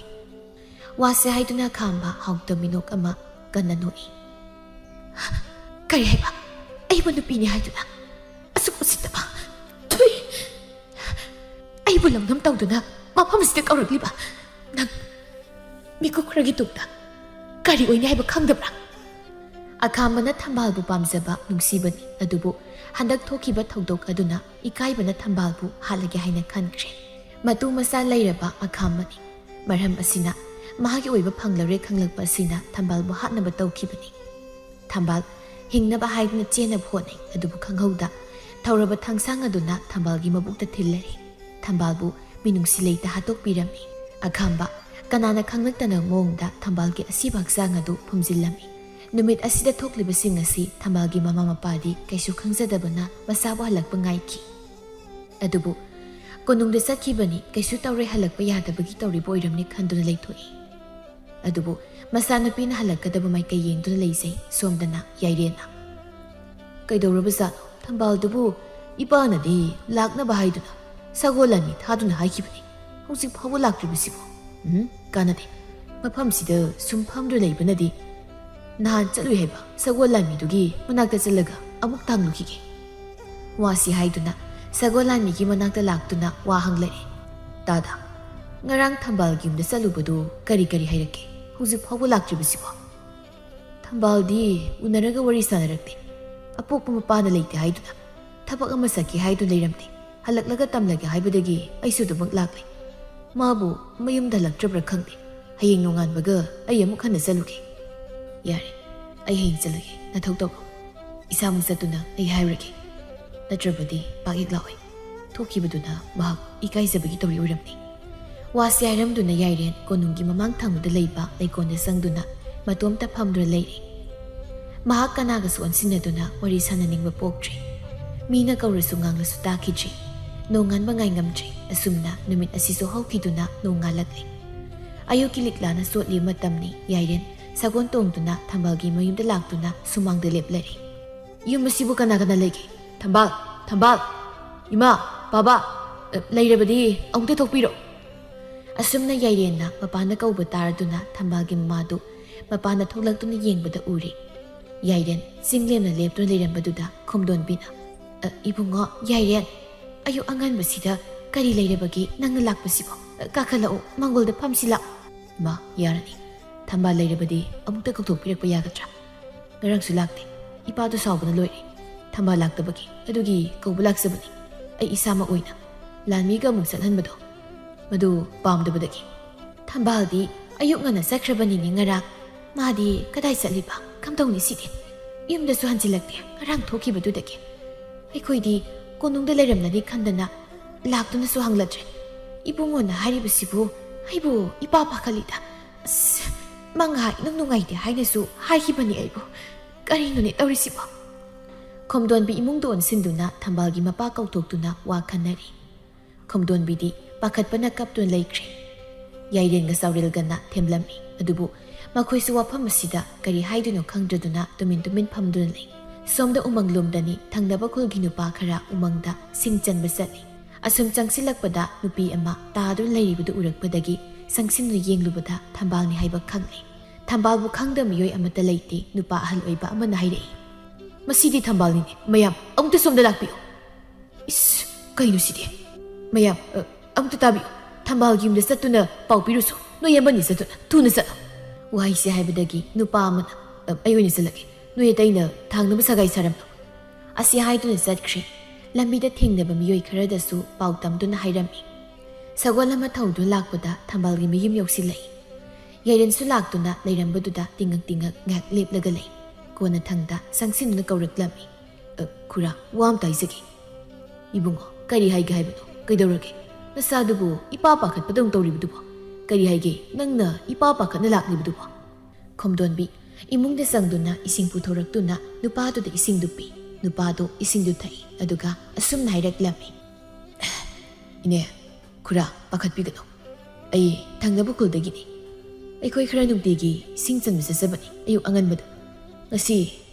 ꯋꯥꯁꯦ ꯍꯥꯏꯗꯨꯅ ꯈꯥꯝꯕ ꯍꯥꯎꯇ ꯃꯤꯅꯣꯛ ꯑꯃ ꯀꯟꯅ ꯅꯣꯛꯏ꯫ "ꯀꯔꯤ ꯍꯥꯏꯕ? ꯑꯩꯕꯨ ꯅꯨꯄꯤꯅꯤ ꯍꯥꯏꯗꯨꯅ? ꯑꯁꯨꯛ ꯎꯁꯤꯠꯇꯕ! ꯊꯨꯏ! ꯑꯩꯕꯨ ꯂꯧꯅꯝ ꯇꯧꯗꯨꯅ ꯃꯐꯝꯁꯤꯗ ꯀꯧꯔꯛꯂꯤꯕ ꯅꯪ, ꯃꯤꯀꯨꯞ ꯈꯔꯒꯤ ꯇꯨꯡꯗ ꯀꯔꯤ ꯑꯣꯏꯅꯤ ꯍꯥꯏꯕ ꯈꯪꯗꯕ꯭ꯔꯥ?" ꯑꯈꯥꯝꯕꯅ ꯊꯝꯕꯥꯜꯕꯨ ꯄꯥꯝꯖꯕ ꯅꯨꯡꯁꯤꯕꯅꯤ, ꯑꯗꯨꯕꯨ ꯍꯟꯗꯛ ꯊꯣꯛꯈꯤꯕ ꯊꯧꯗꯣꯛ ꯑꯗꯨꯅ ꯏꯀꯥꯏꯕꯅ ꯊꯝꯕꯥꯜꯕꯨ ꯍꯥꯠꯂꯒꯦ ꯍꯥꯏꯅ ꯈꯟꯈ꯭ꯔꯦ꯫ ꯃꯇꯨ ꯃꯆꯥ ꯂꯩꯔꯕ ꯑꯈꯥꯝꯕꯅꯤ꯫ ꯃꯔꯝ ꯑꯁꯤꯅ ꯃꯍꯥꯛꯀꯤ ꯑꯣꯏꯕ ꯐꯪꯂꯔꯦ ꯈꯪꯂꯛꯄ ꯑꯁꯤꯅ ꯊꯝꯕꯥꯜꯕꯨ ꯍꯥꯠꯅꯕ ꯇꯧꯈꯤꯕꯅꯤ꯫ ꯊꯝꯕꯥꯜ ꯍꯤꯡꯅꯕ ꯍꯥꯏꯗꯨꯅ ꯆꯦꯟꯅꯕ ꯍꯣꯠꯅꯩ, ꯑꯗꯨꯕꯨ ꯈꯪꯍꯧꯗ ꯊꯧꯔꯕ ꯊꯥꯡꯁꯥꯡ ꯑꯗꯨꯅ ꯊꯝꯕꯥꯜꯒꯤ ꯃꯕꯨꯛꯇ ꯊꯤꯜꯂꯔꯦ꯫ ꯊꯝꯕꯥꯜꯕꯨ ꯃꯤꯅꯨꯡꯁꯤ ꯂꯩꯇ ꯍꯥꯠꯇꯣꯛꯄꯤꯔꯝꯃꯤ꯫ ꯑꯈꯥꯝꯕ ꯀꯅꯥꯅ ꯈꯪꯂꯛꯇꯅ ꯃꯑꯣꯡꯗ ꯊꯝꯕꯥꯜꯒꯤ ꯑꯁꯤꯕ ꯍꯛꯆꯥꯡ ꯑꯗꯨ ꯐꯨꯝꯖꯤꯜꯂꯝꯃꯤ꯫ ꯅꯨꯃꯤꯠ ꯑꯁꯤꯗ ꯊꯣꯛꯂꯤꯕꯁꯤꯡ ꯑꯁꯤ ꯊꯝꯕꯥꯜꯒꯤ ꯃꯃꯥ ꯃꯄꯥꯗꯤ ꯀꯩꯁꯨ ꯈꯪꯖꯗꯕꯅ ꯃꯆꯥꯕꯨ ꯍꯜꯂꯛꯄ ꯉꯥꯏꯈꯤ꯫ ꯑꯗꯨꯕꯨ ꯀꯣꯅꯨꯡꯗ ꯆꯠꯈꯤꯕꯅꯤ, ꯀꯩꯁꯨ ꯇꯧꯔꯦ, ꯍꯜꯂꯛꯄ ꯌꯥꯗꯕꯒꯤ ꯇꯧꯔꯤꯕ ꯑꯣꯏꯔꯝꯅꯤ ꯈꯟꯗꯨꯅ ꯂꯩꯊꯣꯛꯏ꯫ ꯑꯗꯨꯕꯨ ꯃꯆꯥꯅꯨꯄꯤꯅ ꯍꯜꯂꯛꯀꯗꯕ ꯃꯥꯏꯀꯩ ꯌꯦꯡꯗꯨꯅ ꯂꯩꯖꯩ ꯁꯣꯝꯗꯅ ꯌꯥꯏꯔꯦꯟꯅ꯫ "ꯀꯩꯗꯧꯔꯕꯖꯥꯠꯅꯣ? ꯊꯝꯕꯥꯜꯗꯨꯕꯨ ꯏꯄꯥꯅꯗꯤ ꯂꯥꯛꯅꯕ ꯍꯥꯏꯗꯨꯅ ꯁꯒꯣꯜ ꯂꯥꯟꯃꯤ ꯊꯥꯗꯨꯅ ꯍꯥꯏꯈꯤꯕꯅꯤ꯫ ꯍꯧꯖꯤꯛ ꯐꯥꯎꯕ ꯂꯥꯛꯇ꯭ꯔꯤꯕꯁꯤꯕꯨ? ꯎꯝ, ꯀꯥꯟꯅꯗꯦ꯫ ꯃꯐꯝꯁꯤꯗ ꯁꯨꯝ ꯐꯝꯗꯨꯅ ꯂꯩꯕꯅꯗꯤ ꯅꯍꯥꯟ ꯆꯠꯂꯨꯏ ꯍꯥꯏꯕ ꯁꯒꯣꯜ ꯂꯥꯟꯃꯤꯗꯨꯒꯤ ꯃꯅꯥꯛꯇ ꯆꯠꯂꯒ ꯑꯃꯨꯛ ꯇꯥꯡꯂꯨꯈꯤꯒꯦ꯫" ꯋꯥꯁꯤ ꯍꯥꯏꯗꯨꯅ ꯁꯒꯣꯜ ꯂꯥꯟꯃꯤꯒꯤ ꯃꯅꯥꯛꯇ ꯂꯥꯛꯇꯨꯅ ꯋꯥ ꯍꯪꯂꯛꯏ꯫ "ꯇꯥꯗ, ꯉꯔꯥꯡ ꯊꯝꯕꯥꯜꯒꯤ ꯌꯨꯝꯗ ꯆꯠꯂꯨꯕꯗꯨ ꯀꯔꯤ ꯀꯔꯤ ꯍꯥꯏꯔꯛꯀꯦ? ꯍꯧꯖꯤꯛ ꯐꯥꯎꯕ ꯂꯥꯛꯇ꯭ꯔꯤꯕꯁꯤꯕꯣ?" "ꯊꯝꯕꯥꯜꯗꯤ ꯎꯅꯔꯒ ꯋꯥꯔꯤ ꯁꯥꯟꯅꯔꯛꯇꯦ꯫ ꯑꯄꯣꯛꯄ ꯃꯄꯥꯅ ꯂꯩꯇꯦ ꯍꯥꯏꯗꯨꯅ ꯊꯕꯛ ꯑꯃ ꯆꯠꯀꯦ ꯍꯥꯏꯗꯨꯅ ꯂꯩꯔꯝꯗꯦ꯫ ꯍꯜꯂꯛꯂꯒ ꯇꯝꯂꯒꯦ ꯍꯥꯏꯕꯗꯒꯤ ꯑꯩꯁꯨ ꯑꯗꯨꯃꯛ ꯂꯥꯛꯂꯦ꯫ ꯃꯥꯕꯨ ꯃꯌꯨꯝꯗ ꯍꯜꯂꯛꯇ꯭ꯔꯕ꯭ꯔꯥ ꯈꯪꯗꯦ꯫ ꯍꯌꯦꯡ ꯅꯣꯡꯉꯥꯟꯕꯒ ꯑꯩ ꯑꯃꯨꯛ ꯍꯟꯅ ꯆꯠꯂꯨꯒꯦ꯫" "ꯌꯥꯔꯦ, "ꯑꯩ ꯍꯌꯦꯡ ꯆꯠꯂꯒꯦ, ꯅꯊꯧ ꯇꯧꯔꯣ꯫ ꯏꯁꯥꯃꯛ ꯆꯠꯇꯨꯅ ꯑꯩ ꯍꯥꯏꯔꯨꯔꯒꯦ꯫ ꯅꯠꯇ꯭ꯔꯕꯗꯤ ꯄꯥꯛ ꯍꯦꯛ ꯂꯥꯛꯑꯣꯏ꯫ ꯊꯣꯛꯈꯤꯕꯗꯨꯅ ꯃꯍꯥꯛ ꯏꯀꯥꯏꯖꯕꯒꯤ ꯇꯧꯔꯤ ꯑꯣꯏꯔꯝꯅꯤ꯫" ꯋꯥꯁꯤ ꯍꯥꯏꯔꯝꯗꯨꯅ ꯌꯥꯏꯔꯦꯟ ꯀꯣꯅꯨꯡꯒꯤ ꯃꯃꯥꯡ ꯊꯪꯕꯗ ꯂꯩꯕ ꯂꯩꯀꯣꯜꯗ ꯆꯪꯗꯨꯅ ꯃꯇꯣꯝꯇ ꯐꯝꯗꯨꯅ ꯂꯩꯔꯦ꯫ ꯃꯍꯥꯛ ꯀꯅꯥꯒꯁꯨ ꯑꯣꯟꯁꯤꯟꯅꯗꯨꯅ ꯋꯥꯔꯤ ꯁꯥꯟꯅꯅꯤꯡꯕ ꯄꯣꯛꯇ꯭ꯔꯦ꯫ ꯃꯤꯅ ꯀꯧꯔꯁꯨ ꯉꯥꯡꯂꯁꯨ ꯇꯥꯈꯤꯗ꯭ꯔꯦ꯫ ꯅꯣꯡꯉꯥꯟꯕ ꯉꯥꯏꯉꯝꯗ꯭ꯔꯦ꯫ ꯑꯁꯨꯝꯅ ꯅꯨꯃꯤꯠ ꯑꯁꯤꯁꯨ ꯍꯧꯈꯤꯗꯨꯅ ꯅꯣꯡꯉꯥꯜꯂꯛꯂꯦ꯫ ꯑꯌꯨꯛꯀꯤ ꯂꯤꯛꯂꯥꯅ ꯆꯣꯠꯂꯤꯕ ꯃꯇꯝꯅꯤ꯫ ꯌꯥꯏꯔꯦꯟ ꯁꯒꯣꯜ ꯇꯣꯡꯗꯨꯅ ꯊꯝꯕꯥꯜꯒꯤ ꯃꯌꯨꯝꯗ ꯂꯥꯛꯇꯨꯅ ꯁꯨꯃꯥꯡꯗ ꯂꯦꯞꯂꯔꯦ꯫ "ꯌꯨꯝ ꯑꯁꯤꯕꯨ ꯀꯅꯥ ꯀꯅꯥ ꯂꯩꯒꯦ? ꯊꯝꯕꯥꯜ, ꯊꯝꯕꯥꯜ! ꯏꯃꯥ, ꯄꯥꯕꯥ, ꯑ, ꯂꯩꯔꯕꯗꯤ ꯑꯃꯨꯛꯇ ꯊꯣꯛꯄꯤꯔꯣ꯫" ꯑꯁꯨꯝꯅ ꯌꯥꯏꯔꯦꯟꯅ ꯃꯄꯥꯟꯗ ꯀꯧꯕ ꯇꯥꯔꯗꯨꯅ ꯊꯝꯕꯥꯜꯒꯤ ꯃꯃꯥꯗꯨ ꯃꯄꯥꯟꯗ ꯊꯣꯛꯂꯛꯇꯨꯅ ꯌꯦꯡꯕꯗ ꯎꯔꯦ꯫ ꯌꯥꯏꯔꯦꯟ ꯆꯤꯡ ꯂꯦꯝꯅ ꯂꯦꯞꯇꯨꯅ ꯂꯩꯔꯝꯕꯗꯨꯗ ꯈꯣꯝꯗꯣꯟꯕꯤꯅ, "ꯑ, ꯏꯕꯨꯡꯉꯣ ꯌꯥꯏꯔꯦꯟ, ꯑꯌꯨꯛ ꯑꯉꯟꯕꯁꯤꯗ ꯀꯔꯤ ꯂꯩꯔꯕꯒꯦ ꯅꯪꯅ ꯂꯥꯛꯄꯁꯤꯕꯣ? ꯑ, ꯀꯥꯈꯠꯂꯛꯎ, ꯃꯥꯡꯒꯣꯜꯗ ꯐꯝꯁꯤ ꯂꯥꯛꯎ꯫" "ꯏꯃꯥ, ꯌꯥꯔꯅꯤ꯫ ꯊꯝꯕꯥꯜ ꯂꯩꯔꯕꯗꯤ ꯑꯃꯨꯛꯇ ꯀꯧꯊꯣꯛꯄꯤꯔꯛꯄ ꯌꯥꯒꯗ꯭ꯔꯥ? ꯉꯔꯥꯡꯁꯨ ꯂꯥꯛꯇꯦ꯫ ꯏꯄꯥꯗꯨ ꯁꯥꯎꯕꯅ ꯂꯣꯏꯔꯦ꯫ ꯊꯝꯕꯥꯜ ꯂꯥꯛꯇꯕꯒꯤ ꯑꯗꯨꯒꯤ ꯀꯧꯕ ꯂꯥꯛꯆꯕꯅꯤ꯫ ꯑꯩ ꯏꯁꯥꯃꯛ ꯑꯣꯏꯅ ꯂꯥꯟꯃꯤꯒ ꯑꯃꯨꯛ ꯆꯠꯍꯟꯕꯗꯣ ꯃꯗꯨ ꯄꯥꯝꯗꯕꯗꯒꯤ꯫" "ꯊꯝꯕꯥꯜꯗꯤ ꯑꯌꯨꯛ ꯉꯟꯅ ꯆꯠꯈ꯭ꯔꯕꯅꯤꯅꯦ ꯉꯔꯥꯡ꯫ ꯃꯥꯗꯤ ꯀꯗꯥꯏ ꯆꯠꯂꯤꯕ? ꯀꯝꯗꯧꯅꯤ ꯁꯤꯗꯤ? ꯌꯨꯝꯗꯁꯨ ꯍꯟꯖꯤꯜꯂꯛꯇꯦ ꯉꯔꯥꯡ ꯊꯣꯛꯈꯤꯕꯗꯨꯗꯒꯤ꯫ ꯑꯩꯈꯣꯏꯗꯤ ꯀꯣꯅꯨꯡꯗ ꯂꯩꯔꯝꯂꯅꯤ ꯈꯟꯗꯅ ꯂꯥꯛꯇꯨꯅꯁꯨ ꯍꯪꯂꯛꯇ꯭ꯔꯦ꯫ ꯏꯕꯨꯡꯉꯣꯅ ꯍꯥꯏꯔꯤꯕꯁꯤꯕꯨ ꯑꯩꯕꯨ ꯏꯄꯥ ꯄꯥꯈꯠꯂꯤꯗ꯫ ꯑꯁ, ꯃꯉꯥ ꯏꯅꯨꯡ ꯅꯨꯡꯉꯥꯏꯇꯦ ꯍꯥꯏꯅꯁꯨ ꯍꯥꯏꯈꯤꯕꯅꯤ ꯑꯩꯕꯨ꯫ ꯀꯔꯤꯅꯣꯅꯦ ꯇꯧꯔꯤꯁꯤꯕꯣ?" ꯈꯣꯝꯗꯣꯟꯕꯤ ꯏꯃꯨꯡꯗ ꯑꯣꯟꯁꯤꯟꯗꯨꯅ ꯊꯝꯕꯥꯜꯒꯤ ꯃꯄꯥ ꯀꯧꯊꯣꯛꯇꯨꯅ ꯋꯥ ꯈꯟꯅꯔꯤ꯫ ꯈꯣꯝꯗꯣꯟꯕꯤꯗꯤ ꯄꯥꯈꯠꯄꯅ ꯀꯞꯇꯨꯅ ꯂꯩꯈ꯭ꯔꯦ꯫ ꯌꯥꯏꯔꯦꯟꯒ ꯆꯥꯎꯔꯦꯜꯒꯅ ꯊꯦꯝꯂꯝꯃꯤ꯫ ꯑꯗꯨꯕꯨ ꯃꯈꯣꯏꯁꯨ ꯋꯥꯐꯝ ꯑꯁꯤꯗ ꯀꯔꯤ ꯍꯥꯏꯗꯣꯏꯅꯣ ꯈꯪꯗ꯭ꯔꯗꯨꯅ ꯇꯨꯃꯤꯟ ꯇꯨꯃꯤꯟ ꯐꯝꯗꯨꯅ ꯂꯩ꯫ ꯁꯣꯝꯗ ꯎꯃꯪ ꯂꯣꯝꯗꯅꯤ ꯊꯪꯅꯕ ꯈꯨꯜꯒꯤ ꯅꯨꯄꯥ ꯈꯔ ꯎꯃꯪꯗ ꯁꯤꯡ ꯆꯟꯕ ꯆꯠꯂꯤ꯫ ꯑꯁꯨꯝ ꯆꯪꯁꯤꯜꯂꯛꯄꯗ ꯅꯨꯄꯤ ꯑꯃ ꯇꯥꯗꯨꯅ ꯂꯩꯔꯤꯕꯗꯨ ꯎꯔꯛꯄꯗꯒꯤ ꯆꯪꯁꯤꯟꯗꯨꯅ ꯌꯦꯡꯂꯨꯕꯗ ꯊꯝꯕꯥꯜꯅꯤ ꯍꯥꯏꯕ ꯈꯪꯂꯦ꯫ ꯊꯝꯕꯥꯜꯕꯨ ꯈꯪꯗꯕ ꯃꯤꯑꯣꯏ ꯑꯃꯠꯇ ꯂꯩꯇꯦ꯫ ꯅꯨꯄꯥ ꯑꯍꯜ ꯑꯣꯏꯕ ꯑꯃꯅ ꯍꯥꯏꯔꯛꯏ, "ꯃꯁꯤꯗꯤ ꯊꯝꯕꯥꯜꯅꯤꯅꯦ꯫ ꯃꯌꯥꯝ ꯑꯃꯨꯛꯇ ꯁꯣꯝꯗ ꯂꯥꯛꯄꯤꯌꯨ꯫" "ꯏꯁ, ꯀꯩꯅꯣ ꯁꯤꯗꯤ? ꯃꯌꯥꯝ, ꯑ, ꯑꯃꯨꯛꯇ ꯇꯥꯕꯤꯌꯨ꯫ ꯊꯝꯕꯥꯜꯒꯤ ꯌꯨꯝꯗ ꯆꯠꯇꯨꯅ ꯄꯥꯎ ꯄꯤꯔꯨꯁꯨ꯫ ꯅꯣꯏ ꯑꯃꯅꯤ ꯆꯠꯇꯨꯅ ꯊꯨꯅ ꯆꯠꯂꯣ꯫" ꯋꯥꯍꯩꯁꯦ ꯍꯥꯏꯕꯗꯒꯤ ꯅꯨꯄꯥ ꯑꯃꯅ, "ꯑ, ꯑꯩ ꯑꯣꯏꯅ ꯆꯠꯂꯒꯦ꯫ ꯅꯣꯏ ꯑꯇꯩꯅ ꯊꯥꯡꯅꯕ ꯁꯒꯥꯏ ꯁꯥꯔꯝꯂꯣ꯫" ꯑꯁꯤ ꯍꯥꯏꯗꯨꯅ ꯆꯠꯈ꯭ꯔꯦ꯫ ꯂꯝꯕꯤꯗ ꯊꯦꯡꯅꯕ ꯃꯤꯑꯣꯏ ꯈꯔꯗꯁꯨ ꯄꯥꯎ ꯇꯝꯗꯨꯅ ꯍꯥꯏꯔꯝꯃꯤ꯫ ꯁꯒꯣꯜ ꯑꯃ ꯊꯧꯗꯨꯅ ꯂꯥꯛꯄꯗ ꯊꯝꯕꯥꯜꯒꯤ ꯃꯌꯨꯝ ꯌꯧꯁꯤꯜꯂꯛꯏ꯫ ꯌꯥꯏꯔꯦꯟꯁꯨ ꯂꯥꯛꯇꯨꯅ ꯂꯩꯔꯝꯕꯗꯨꯗ ꯇꯤꯡꯉꯛ ꯇꯤꯡꯉꯛ ꯉꯥꯏꯍꯥꯛ ꯂꯦꯞꯂꯒ ꯂꯩ꯫ ꯀꯣꯟꯅꯊꯪꯗ ꯆꯪꯁꯤꯟꯗꯨꯅ ꯀꯧꯔꯛꯂꯝꯃꯤ꯫ "ꯑ, ꯈꯨꯔꯥ, ꯋꯥ ꯑꯝꯇ ꯍꯥꯏꯖꯒꯦ꯫" "ꯏꯕꯨꯡꯉꯣ, ꯀꯔꯤ ꯍꯥꯏꯒꯦ ꯍꯥꯏꯕꯅꯣ? ꯀꯩꯗꯧꯔꯒꯦ? ꯅꯆꯥꯗꯨꯕꯨ ꯏꯄꯥ ꯄꯥꯈꯠꯄꯗꯧꯅ ꯇꯧꯔꯤꯕꯗꯨꯕꯣ? ꯀꯔꯤ ꯍꯥꯏꯒꯦ? ꯅꯪꯅ ꯏꯄꯥ ꯄꯥꯈꯠꯅ ꯂꯥꯛꯂꯤꯕꯗꯨꯕꯣ?" ꯈꯣꯝꯗꯣꯟꯕꯤ ꯏꯃꯨꯡꯗ ꯆꯪꯗꯨꯅ ꯏꯁꯤꯡ ꯄꯨꯊꯣꯔꯛꯇꯨꯅ ꯅꯨꯄꯥꯗꯨꯗ ꯏꯁꯤꯡꯗꯨ ꯄꯤ꯫ ꯅꯨꯄꯥꯗꯨ ꯏꯁꯤꯡꯗꯨ ꯊꯛꯏ, ꯑꯗꯨꯒ ꯑꯁꯨꯝꯅ ꯍꯥꯏꯔꯛꯂꯝꯃꯤ꯫ "ꯏꯅꯦ, ꯈꯨꯔꯥ, ꯄꯥꯈꯠꯄꯤꯒꯅꯨ꯫ ꯑꯩ ꯊꯪꯅꯕ ꯈꯨꯜꯗꯒꯤꯅꯤ꯫ ꯑꯩꯈꯣꯏ ꯈꯔ ꯅꯨꯡꯇꯤꯒꯤ ꯁꯤꯡ ꯆꯟꯕ ꯆꯠꯆꯕꯅꯤ, ꯑꯌꯨꯛ ꯑꯉꯟꯕꯗ꯫ ꯉꯁꯤ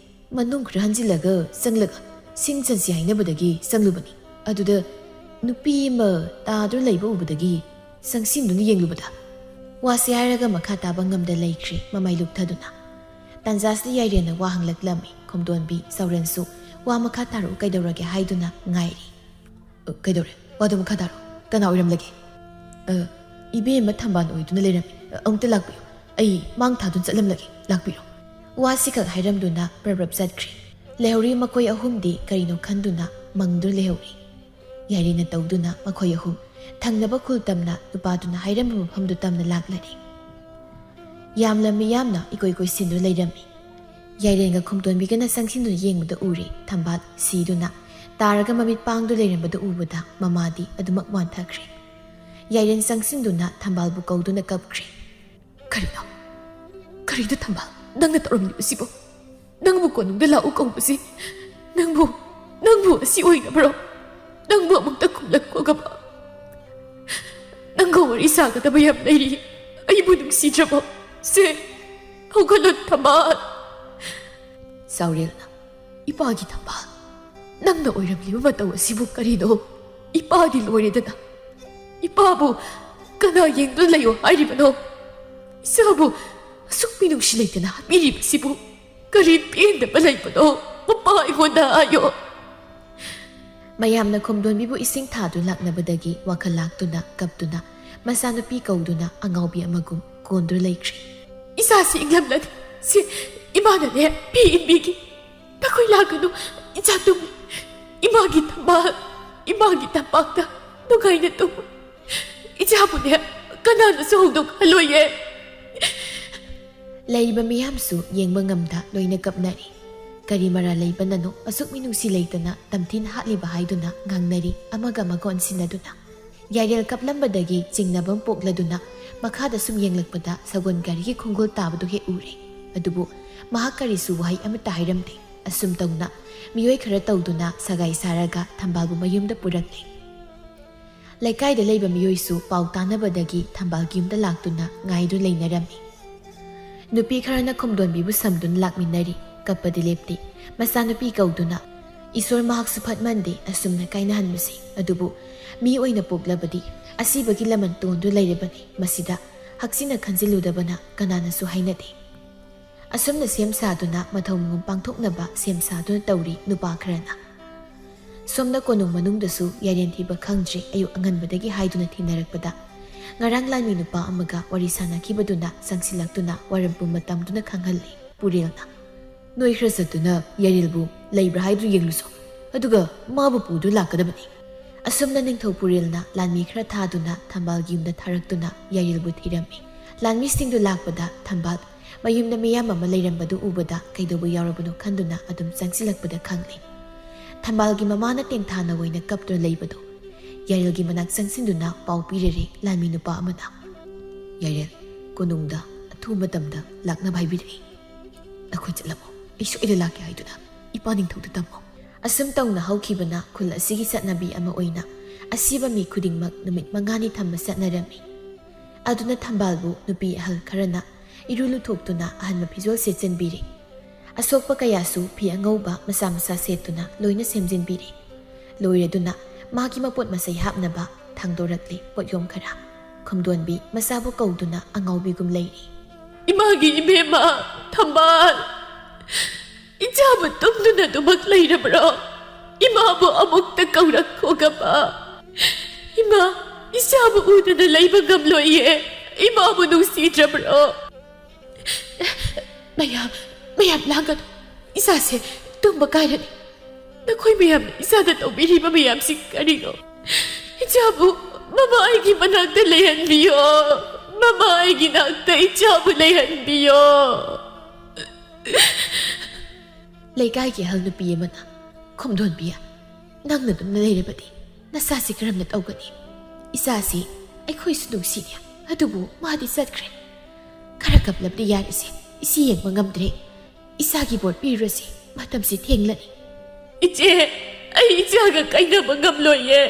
ꯃꯅꯨꯡ ꯈꯔ ꯍꯟꯖꯤꯜꯂꯒ ꯆꯪꯂꯒ ꯁꯤꯡ ꯆꯟꯁꯤ ꯍꯥꯏꯅꯕꯗꯒꯤ ꯆꯪꯂꯨꯕꯅꯤ꯫ ꯑꯗꯨꯗ ꯅꯨꯄꯤ ꯑꯃ ꯇꯥꯗꯨꯅ ꯂꯩꯕ ꯎꯕꯗꯒꯤ ꯆꯪꯁꯤꯟꯗꯨꯅ ꯌꯦꯡꯂꯨꯕꯗ, ꯋꯥꯁꯤ ꯍꯥꯏꯔꯒ ꯃꯈꯥ ꯇꯥꯕ ꯉꯝꯗ ꯂꯩꯈ꯭ꯔꯦ, ꯃꯃꯥꯏ ꯂꯨꯞꯊꯗꯨꯅ꯫" ꯇꯥꯟꯖꯥꯁꯤꯗ ꯌꯥꯏꯔꯦꯟꯅ ꯋꯥ ꯍꯪꯂꯛꯂꯝꯃꯤ꯫ ꯈꯣꯝꯗꯣꯟꯕꯤ ꯆꯥꯎꯔꯦꯟꯁꯨ ꯋꯥ ꯃꯈꯥ ꯇꯥꯔꯛꯎ, ꯀꯩꯗꯧꯔꯒꯦ ꯍꯥꯏꯗꯨꯅ ꯉꯥꯏꯔꯤ꯫ "ꯑ, ꯀꯩꯗꯧꯔꯦ? ꯋꯥꯗꯨ ꯃꯈꯥ ꯇꯥꯔꯣ꯫ ꯀꯅꯥ ꯑꯣꯏꯔꯝꯂꯒꯦ?" "ꯑ, ꯏꯕꯦꯝꯃ ꯊꯝꯕꯥꯜ ꯑꯣꯏꯗꯨꯅ ꯂꯩꯔꯝꯃꯤ꯫ ꯑ, ꯑꯃꯨꯛꯇ ꯂꯥꯛꯄꯤꯌꯨ꯫ ꯑꯩ ꯃꯥꯡ ꯊꯥꯗꯨꯅ ꯆꯠꯂꯝꯂꯒꯦ꯫ ꯂꯥꯛꯄꯤꯔꯣ꯫" ꯋꯥꯁꯤꯈꯛ ꯍꯥꯏꯔꯝꯗꯨꯅ ꯄ꯭ꯔꯞ ꯄ꯭ꯔꯞ ꯆꯠꯈ꯭ꯔꯦ꯫ ꯂꯩꯍꯧꯔꯤ ꯃꯈꯣꯏ ꯑꯍꯨꯝꯗꯤ ꯀꯔꯤꯅꯣ ꯈꯟꯗꯨꯅ ꯃꯪꯗꯨꯅ ꯂꯩꯍꯧꯔꯤ꯫ ꯌꯥꯏꯔꯦꯟꯅ ꯇꯧꯗꯨꯅ ꯃꯈꯣꯏ ꯑꯍꯨꯝ ꯊꯪꯅꯕ ꯈꯨꯜ ꯇꯝꯅ ꯅꯨꯄꯥꯗꯨꯅ ꯍꯥꯏꯔꯝꯕ ꯃꯐꯝꯗꯨ ꯇꯝꯅ ꯂꯥꯛꯂꯔꯦ꯫ ꯌꯥꯝꯂꯝꯃꯤ, ꯌꯥꯝꯅ ꯏꯀꯣꯏ ꯀꯣꯏꯁꯤꯟꯗꯨꯅ ꯂꯩꯔꯝꯃꯤ꯫ ꯌꯥꯏꯔꯦꯟꯒ ꯈꯣꯝꯗꯣꯟꯕꯤꯒꯅ ꯆꯪꯁꯤꯟꯗꯨꯅ ꯌꯦꯡꯕꯗ ꯎꯔꯦ, ꯊꯝꯕꯥꯜ ꯁꯤꯗꯨꯅ ꯇꯥꯔꯒ ꯃꯃꯤꯠ ꯄꯥꯡꯗꯨ ꯂꯩꯔꯝꯕꯗꯨ ꯎꯕꯗ ꯃꯃꯥꯗꯤ ꯑꯗꯨꯃꯛ ꯋꯥꯟꯊꯈ꯭ꯔꯦ꯫ ꯌꯥꯏꯔꯦꯟ ꯆꯪꯁꯤꯟꯗꯨꯅ ꯊꯝꯕꯥꯜꯕꯨ ꯀꯧꯗꯨꯅ ꯀꯞꯈ꯭ꯔꯦ꯫ "ꯀꯔꯤꯅꯣ? ꯀꯔꯤꯅꯣ ꯊꯝꯕꯥꯜ? ꯅꯪꯅ ꯇꯧꯔꯝꯂꯤꯕꯁꯤꯕꯨ? ꯅꯪꯕꯨ ꯀꯣꯅꯨꯡꯗ ꯂꯥꯛꯎ ꯀꯧꯕꯁꯤ ꯅꯪꯕꯨ, ꯅꯪꯕꯨ ꯑꯁꯤ ꯑꯣꯏꯅꯕ꯭ꯔꯣ? ꯅꯪꯕꯨ ꯑꯃꯨꯛꯇ ꯈꯨꯝꯂꯛꯄꯒꯕ? ꯅꯪꯒ ꯋꯥꯔꯤ ꯁꯥꯒꯗꯕ ꯌꯥꯝ ꯂꯩꯔꯤ꯫ ꯑꯩꯕꯨ ꯅꯨꯡꯁꯤꯗ꯭ꯔꯕꯣ? ꯁꯦ, ꯍꯧꯒꯠꯂꯣ ꯊꯝꯕꯥꯜ꯫" ꯆꯥꯎꯔꯦꯜꯅ, "ꯏꯄꯥꯒꯤ ꯊꯝꯕꯥꯜ, ꯅꯪꯅ ꯑꯣꯏꯔꯝꯂꯤꯕ ꯃꯇꯧ ꯑꯁꯤꯕꯨ ꯀꯔꯤꯅꯣ? ꯏꯄꯥꯗꯤ ꯂꯣꯏꯔꯦꯗꯅ꯫ ꯏꯄꯥꯕꯨ ꯀꯅꯥ ꯌꯦꯡꯗꯨꯅ ꯂꯩꯌꯣ ꯍꯥꯏꯔꯤꯕꯅꯣ? ꯏꯆꯥꯕꯨ ꯑꯁꯨꯛ ꯃꯤꯅꯨꯡꯁꯤ ꯂꯩꯇꯅ ꯍꯥꯠꯄꯤꯔꯤꯕꯁꯤꯕꯨ ꯀꯔꯤ ꯄꯦꯟꯗꯕ ꯂꯩꯕꯅꯣ? ꯃꯄꯥ ꯑꯩꯉꯣꯟꯗ ꯍꯥꯏꯌꯣ꯫" ꯃꯌꯥꯝꯅ ꯈꯣꯝꯗꯣꯟꯕꯤꯕꯨ ꯏꯁꯤꯡ ꯊꯥꯗꯨꯅ ꯂꯥꯛꯅꯕꯗꯒꯤ ꯋꯥꯈꯜ ꯂꯥꯛꯇꯨꯅ ꯀꯞꯇꯨꯅ ꯃꯆꯥꯅꯨꯄꯤ ꯀꯧꯗꯨꯅ ꯑꯉꯥꯎꯕꯤ ꯑꯃꯒꯨꯝ ꯀꯣꯟꯗꯨꯅ ꯂꯩꯈ꯭ꯔꯦ꯫ "ꯏꯆꯥꯁꯤ ꯏꯪꯂꯝꯂꯗꯤ ꯁꯤ ꯏꯃꯥꯅꯅꯦ ꯐꯤ ꯏꯟꯕꯤꯒꯦ꯫ ꯅꯈꯣꯏ ꯂꯥꯛꯀꯅꯨ, ꯏꯆꯥ ꯇꯨꯝꯃꯤ꯫ ꯏꯃꯥꯒꯤ ꯊꯝꯕꯥꯜ, ꯏꯃꯥꯒꯤ ꯇꯝꯄꯥꯛꯇ ꯅꯨꯡꯉꯥꯏꯅ ꯇꯨꯝꯃꯨ꯫ ꯏꯆꯥꯕꯨꯅꯦ ꯀꯅꯥꯅꯁꯨ ꯍꯧꯗꯣꯛꯍꯜꯂꯣꯏꯌꯦ꯫" ꯂꯩꯔꯤꯕ ꯃꯤꯌꯥꯝꯁꯨ ꯌꯦꯡꯕ ꯉꯝꯗ ꯂꯣꯏꯅ ꯀꯞꯅꯔꯤ꯫ ꯀꯔꯤ ꯃꯔꯥꯜ ꯂꯩꯕꯅꯅꯣ ꯑꯁꯨꯛ ꯃꯤꯅꯨꯡꯁꯤ ꯂꯩꯇꯅ ꯇꯝꯊꯤꯅ ꯍꯥꯠꯂꯤꯕ ꯍꯥꯏꯗꯨꯅ ꯉꯥꯡꯅꯔꯤ ꯑꯃꯒ ꯑꯃꯒ ꯑꯣꯟꯁꯤꯟꯅꯗꯨꯅ꯫ ꯌꯥꯏꯔꯦꯜ ꯀꯞꯂꯝꯕꯗꯒꯤ ꯆꯤꯡꯅꯕ ꯑꯃ ꯄꯣꯛꯂꯗꯨꯅ ꯃꯈꯥꯗ ꯁꯨꯝ ꯌꯦꯡꯂꯛꯄꯗ ꯁꯒꯣꯜ ꯒꯥꯔꯤꯒꯤ ꯈꯣꯡꯒꯨꯜ ꯇꯥꯕꯗꯨ ꯍꯦꯛ ꯎꯔꯦ꯫ ꯑꯗꯨꯕꯨ ꯃꯍꯥꯛ ꯀꯔꯤꯁꯨ ꯋꯥꯍꯩ ꯑꯃꯠꯇ ꯍꯥꯏꯔꯝꯗꯦ꯫ ꯑꯁꯨꯝ ꯇꯧꯅ ꯃꯤꯑꯣꯏ ꯈꯔ ꯇꯧꯗꯨꯅ ꯁꯒꯥꯏ ꯁꯥꯔꯒ ꯊꯝꯕꯥꯜꯕꯨ ꯃꯌꯨꯝꯗ ꯄꯨꯔꯛꯂꯦ꯫ ꯂꯩꯀꯥꯏꯗ ꯂꯩꯕ ꯃꯤꯑꯣꯏꯁꯨ ꯄꯥꯎ ꯇꯥꯅꯕꯗꯒꯤ ꯊꯝꯕꯥꯜꯒꯤ ꯌꯨꯝꯗ ꯂꯥꯛꯇꯨꯅ ꯉꯥꯏꯗꯨꯅ ꯂꯩꯅꯔꯝꯃꯤ꯫ ꯅꯨꯄꯤ ꯈꯔꯅ ꯈꯣꯝꯗꯣꯟꯕꯤꯕꯨ ꯁꯝꯗꯨꯅ ꯂꯥꯛꯃꯤꯟꯅꯔꯤ꯫ ꯀꯞꯄꯗꯤ ꯂꯦꯞꯇꯦ꯫ ꯃꯆꯥꯅꯨꯄꯤ ꯀꯧꯗꯨꯅ, "ꯏꯁꯣꯔ, ꯃꯍꯥꯛꯁꯨ ꯐꯠꯃꯟꯗꯦ ꯑꯁꯨꯝꯅ ꯀꯥꯏꯅꯍꯟꯕꯁꯦ꯫ ꯑꯗꯨꯕꯨ ꯃꯤ ꯑꯣꯏꯅ ꯄꯣꯛꯂꯕꯗꯤ ꯑꯁꯤꯕꯒꯤ ꯂꯃꯟ ꯇꯣꯟꯗꯨ ꯂꯩꯔꯕꯅꯤ꯫ ꯃꯁꯤꯗ ꯍꯛꯆꯤꯟꯅ ꯈꯟꯖꯤꯜꯂꯨꯗꯕꯅ ꯀꯅꯥꯅꯁꯨ ꯍꯥꯏꯅꯗꯦ"꯫ ꯑꯁꯨꯝꯅ ꯁꯦꯝ ꯁꯥꯗꯨꯅ ꯃꯊꯧ ꯃꯉꯝ ꯄꯥꯡꯊꯣꯛꯅꯕ ꯁꯦꯝ ꯁꯥꯗꯨꯅ ꯇꯧꯔꯤ ꯅꯨꯄꯥ ꯈꯔꯅ꯫ ꯁꯣꯝꯗ ꯀꯣꯅꯨꯡ ꯃꯅꯨꯡꯗꯁꯨ ꯌꯥꯏꯔꯦꯟ ꯊꯤꯕ ꯈꯪꯗ꯭ꯔꯤ ꯑꯌꯨꯛ ꯑꯉꯟꯕꯗꯒꯤ ꯍꯥꯏꯗꯨꯅ ꯊꯤꯅꯔꯛꯄꯗ, ꯉꯔꯥꯡ ꯂꯥꯟꯃꯤ ꯅꯨꯄꯥ ꯑꯃꯒ ꯋꯥꯔꯤ ꯁꯥꯅꯈꯤꯕꯗꯨꯅ ꯆꯪꯁꯤꯜꯂꯛꯇꯨꯅ ꯋꯥꯔꯝ ꯄꯨꯝꯕ ꯇꯝꯗꯨꯅ ꯈꯪꯍꯜꯂꯤ ꯄꯨꯔꯦꯜꯅ꯫ "ꯅꯣꯏ ꯈꯔ ꯆꯠꯇꯨꯅ ꯌꯥꯏꯔꯦꯜꯕꯨ ꯂꯩꯕ꯭ꯔꯥ ꯍꯥꯏꯗꯨ ꯌꯦꯡꯂꯨꯁꯣ, ꯑꯗꯨꯒ ꯃꯥꯕꯨ ꯄꯨꯗꯨ ꯂꯥꯛꯀꯗꯕꯅꯤ"꯫ ꯑꯁꯨꯝꯅ ꯅꯤꯡꯊꯧ ꯄꯨꯔꯦꯜꯅ ꯂꯥꯟꯃꯤ ꯈꯔ ꯊꯥꯗꯨꯅ ꯊꯝꯕꯥꯜꯒꯤ ꯌꯨꯝꯗ ꯊꯥꯔꯛꯇꯨꯅ ꯌꯥꯏꯔꯦꯜꯕꯨ ꯊꯤꯔꯝꯃꯤ꯫ ꯂꯥꯟꯃꯤꯁꯤꯡꯗꯨ ꯂꯥꯛꯄꯗ ꯊꯝꯕꯥꯜ ꯃꯌꯨꯝꯗ ꯃꯤꯌꯥꯝ ꯑꯃ ꯂꯩꯔꯝꯕꯗꯨ ꯎꯕꯗ ꯀꯩꯗꯧꯕ ꯌꯥꯎꯔꯕꯅꯣ ꯈꯟꯗꯨꯅ ꯑꯗꯨꯝ ꯆꯪꯁꯤꯜꯂꯛꯄꯗ ꯈꯪꯂꯦ꯫ ꯊꯝꯕꯥꯜꯒꯤ ꯃꯃꯥꯅ ꯇꯦꯡꯊꯥꯅ ꯑꯣꯏꯅ ꯀꯞꯇꯨꯅ ꯂꯩꯕꯗꯨ꯫ ꯌꯥꯏꯔꯦꯜꯒꯤ ꯃꯅꯥꯛ ꯆꯪꯁꯤꯟꯗꯨꯅ ꯄꯥꯎ ꯄꯤꯔꯔꯦ ꯂꯥꯟꯃꯤ ꯅꯨꯄꯥ ꯑꯃꯅ꯫ "ꯌꯥꯏꯔꯦꯜ, ꯀꯣꯅꯨꯡꯗ ꯑꯊꯨꯕ ꯃꯇꯝꯗ ꯂꯥꯛꯅꯕ ꯍꯥꯏꯕꯤꯔꯛꯏ꯫ ꯅꯈꯣꯏ ꯆꯠꯂꯝꯃꯣ, ꯑꯩ ꯁꯣꯏꯗ ꯂꯥꯛꯀꯦ ꯍꯥꯏꯗꯨꯅ ꯏꯄꯥ ꯅꯤꯡꯊꯧꯗ ꯇꯝꯃꯣ"꯫ ꯑꯁꯨꯝ ꯇꯧꯅ ꯍꯧꯈꯤꯕꯅ ꯈꯨꯜ ꯑꯁꯤꯒꯤ ꯆꯠꯅꯕꯤ ꯑꯃ ꯑꯣꯏꯅ ꯑꯁꯤꯕ ꯃꯤ ꯈꯨꯗꯤꯡꯃꯛ ꯅꯨꯃꯤꯠ ꯃꯉꯥꯅꯤ ꯊꯝꯕ ꯆꯠꯅꯔꯝꯃꯤ꯫ ꯑꯗꯨꯅ ꯊꯝꯕꯥꯜꯕꯨ ꯅꯨꯄꯤ ꯑꯍꯜ ꯈꯔꯅ ꯏꯔꯨ ꯂꯨꯊꯣꯛꯇꯨꯅ ꯑꯍꯟꯕ ꯐꯤꯖꯣꯜ ꯁꯦꯠꯆꯟꯕꯤꯔꯦ꯫ ꯑꯁꯣꯛꯄ ꯀꯌꯥꯁꯨ ꯐꯤ ꯑꯉꯧꯕ ꯃꯆꯥ ꯃꯆꯥ ꯁꯦꯠꯇꯨꯅ ꯂꯣꯏꯅ ꯁꯦꯝꯖꯤꯟꯕꯤꯔꯦ꯫ ꯂꯣꯏꯔꯗꯨꯅ ꯃꯥꯒꯤ ꯃꯄꯣꯠ ꯃꯆꯩ ꯍꯥꯞꯅꯕ ꯊꯥꯡꯗꯣꯔꯛꯂꯦ ꯄꯣꯠꯌꯣꯝ ꯈꯔ꯫ ꯈꯣꯝꯗꯣꯟꯕꯤ ꯃꯆꯥꯕꯨ ꯀꯧꯗꯨꯅ ꯑꯉꯥꯎꯕꯤꯒꯨꯝ ꯂꯩꯔꯤ꯫ "ꯏꯃꯥꯒꯤ ꯏꯕꯦꯝꯃ ꯊꯝꯕꯥꯜ, ꯏꯆꯥꯕꯨ ꯇꯨꯝꯗꯨꯅ ꯑꯗꯨꯃꯛ ꯂꯩꯔꯕ꯭ꯔꯣ? ꯏꯃꯥꯕꯨ ꯑꯃꯨꯛꯇ ꯀꯧꯔꯛꯈꯣꯒꯕ꯫ ꯏꯃꯥ, ꯏꯆꯥꯕꯨ ꯎꯗꯅ ꯂꯩꯕ ꯉꯝꯂꯣꯏꯌꯦ꯫ ꯏꯃꯥꯕꯨ ꯅꯨꯡꯁꯤꯗ꯭ꯔꯕ꯭ꯔꯣ?" "ꯃꯌꯥꯝ, ꯃꯌꯥꯝ ꯂꯥꯡꯒꯅꯨ꯫ ꯏꯆꯥꯁꯦ ꯇꯨꯝꯕ ꯀꯥꯏꯔꯅꯤ꯫ ꯅꯈꯣꯏ ꯃꯌꯥꯝꯅ ꯏꯆꯥꯗ ꯇꯧꯕꯤꯔꯤꯕ ꯃꯌꯥꯝꯁꯤ ꯀꯔꯤꯅꯣ? ꯏꯆꯥꯕꯨ ꯃꯃꯥ ꯑꯩꯒꯤ ꯃꯅꯥꯛꯇ ꯂꯩꯍꯟꯕꯤꯌꯣ꯫ ꯃꯃꯥ, ꯑꯩꯒꯤ ꯅꯥꯛꯇ ꯏꯆꯥꯕꯨ ꯂꯩꯍꯟꯕꯤꯌꯣ꯫ ꯂꯩꯀꯥꯏꯒꯤ ꯑꯍꯜ ꯅꯨꯄꯤ ꯑꯃꯅ, "ꯈꯣꯝꯗꯣꯟꯕꯤ, ꯅꯪꯅ ꯑꯗꯨꯝ ꯂꯩꯔꯕꯗꯤ ꯅꯆꯥꯁꯤ ꯀꯔꯝꯅ ꯇꯧꯒꯅꯤ? ꯏꯆꯥꯁꯤ ꯑꯩꯈꯣꯏꯁꯨ ꯅꯨꯡꯁꯤꯌꯦ, ꯑꯗꯨꯕꯨ ꯃꯥꯗꯤ ꯆꯠꯈ꯭ꯔꯦ꯫ ꯈꯔ ꯀꯞꯂꯕꯗꯤ ꯌꯥꯔꯦꯁꯦ, ꯏꯆꯦ ꯌꯦꯡꯕ ꯉꯝꯗ꯭ꯔꯦ꯫ ꯏꯆꯥꯒꯤ ꯕꯣꯠ ꯄꯤꯔꯨꯔꯁꯤ, ꯃꯇꯝꯁꯤ ꯊꯦꯡꯂꯅꯤ꯫" "ꯏꯆꯦ, ꯑꯩ ꯏꯆꯥꯒ ꯀꯥꯏꯅꯕ ꯉꯝꯂꯣꯏꯌꯦ꯫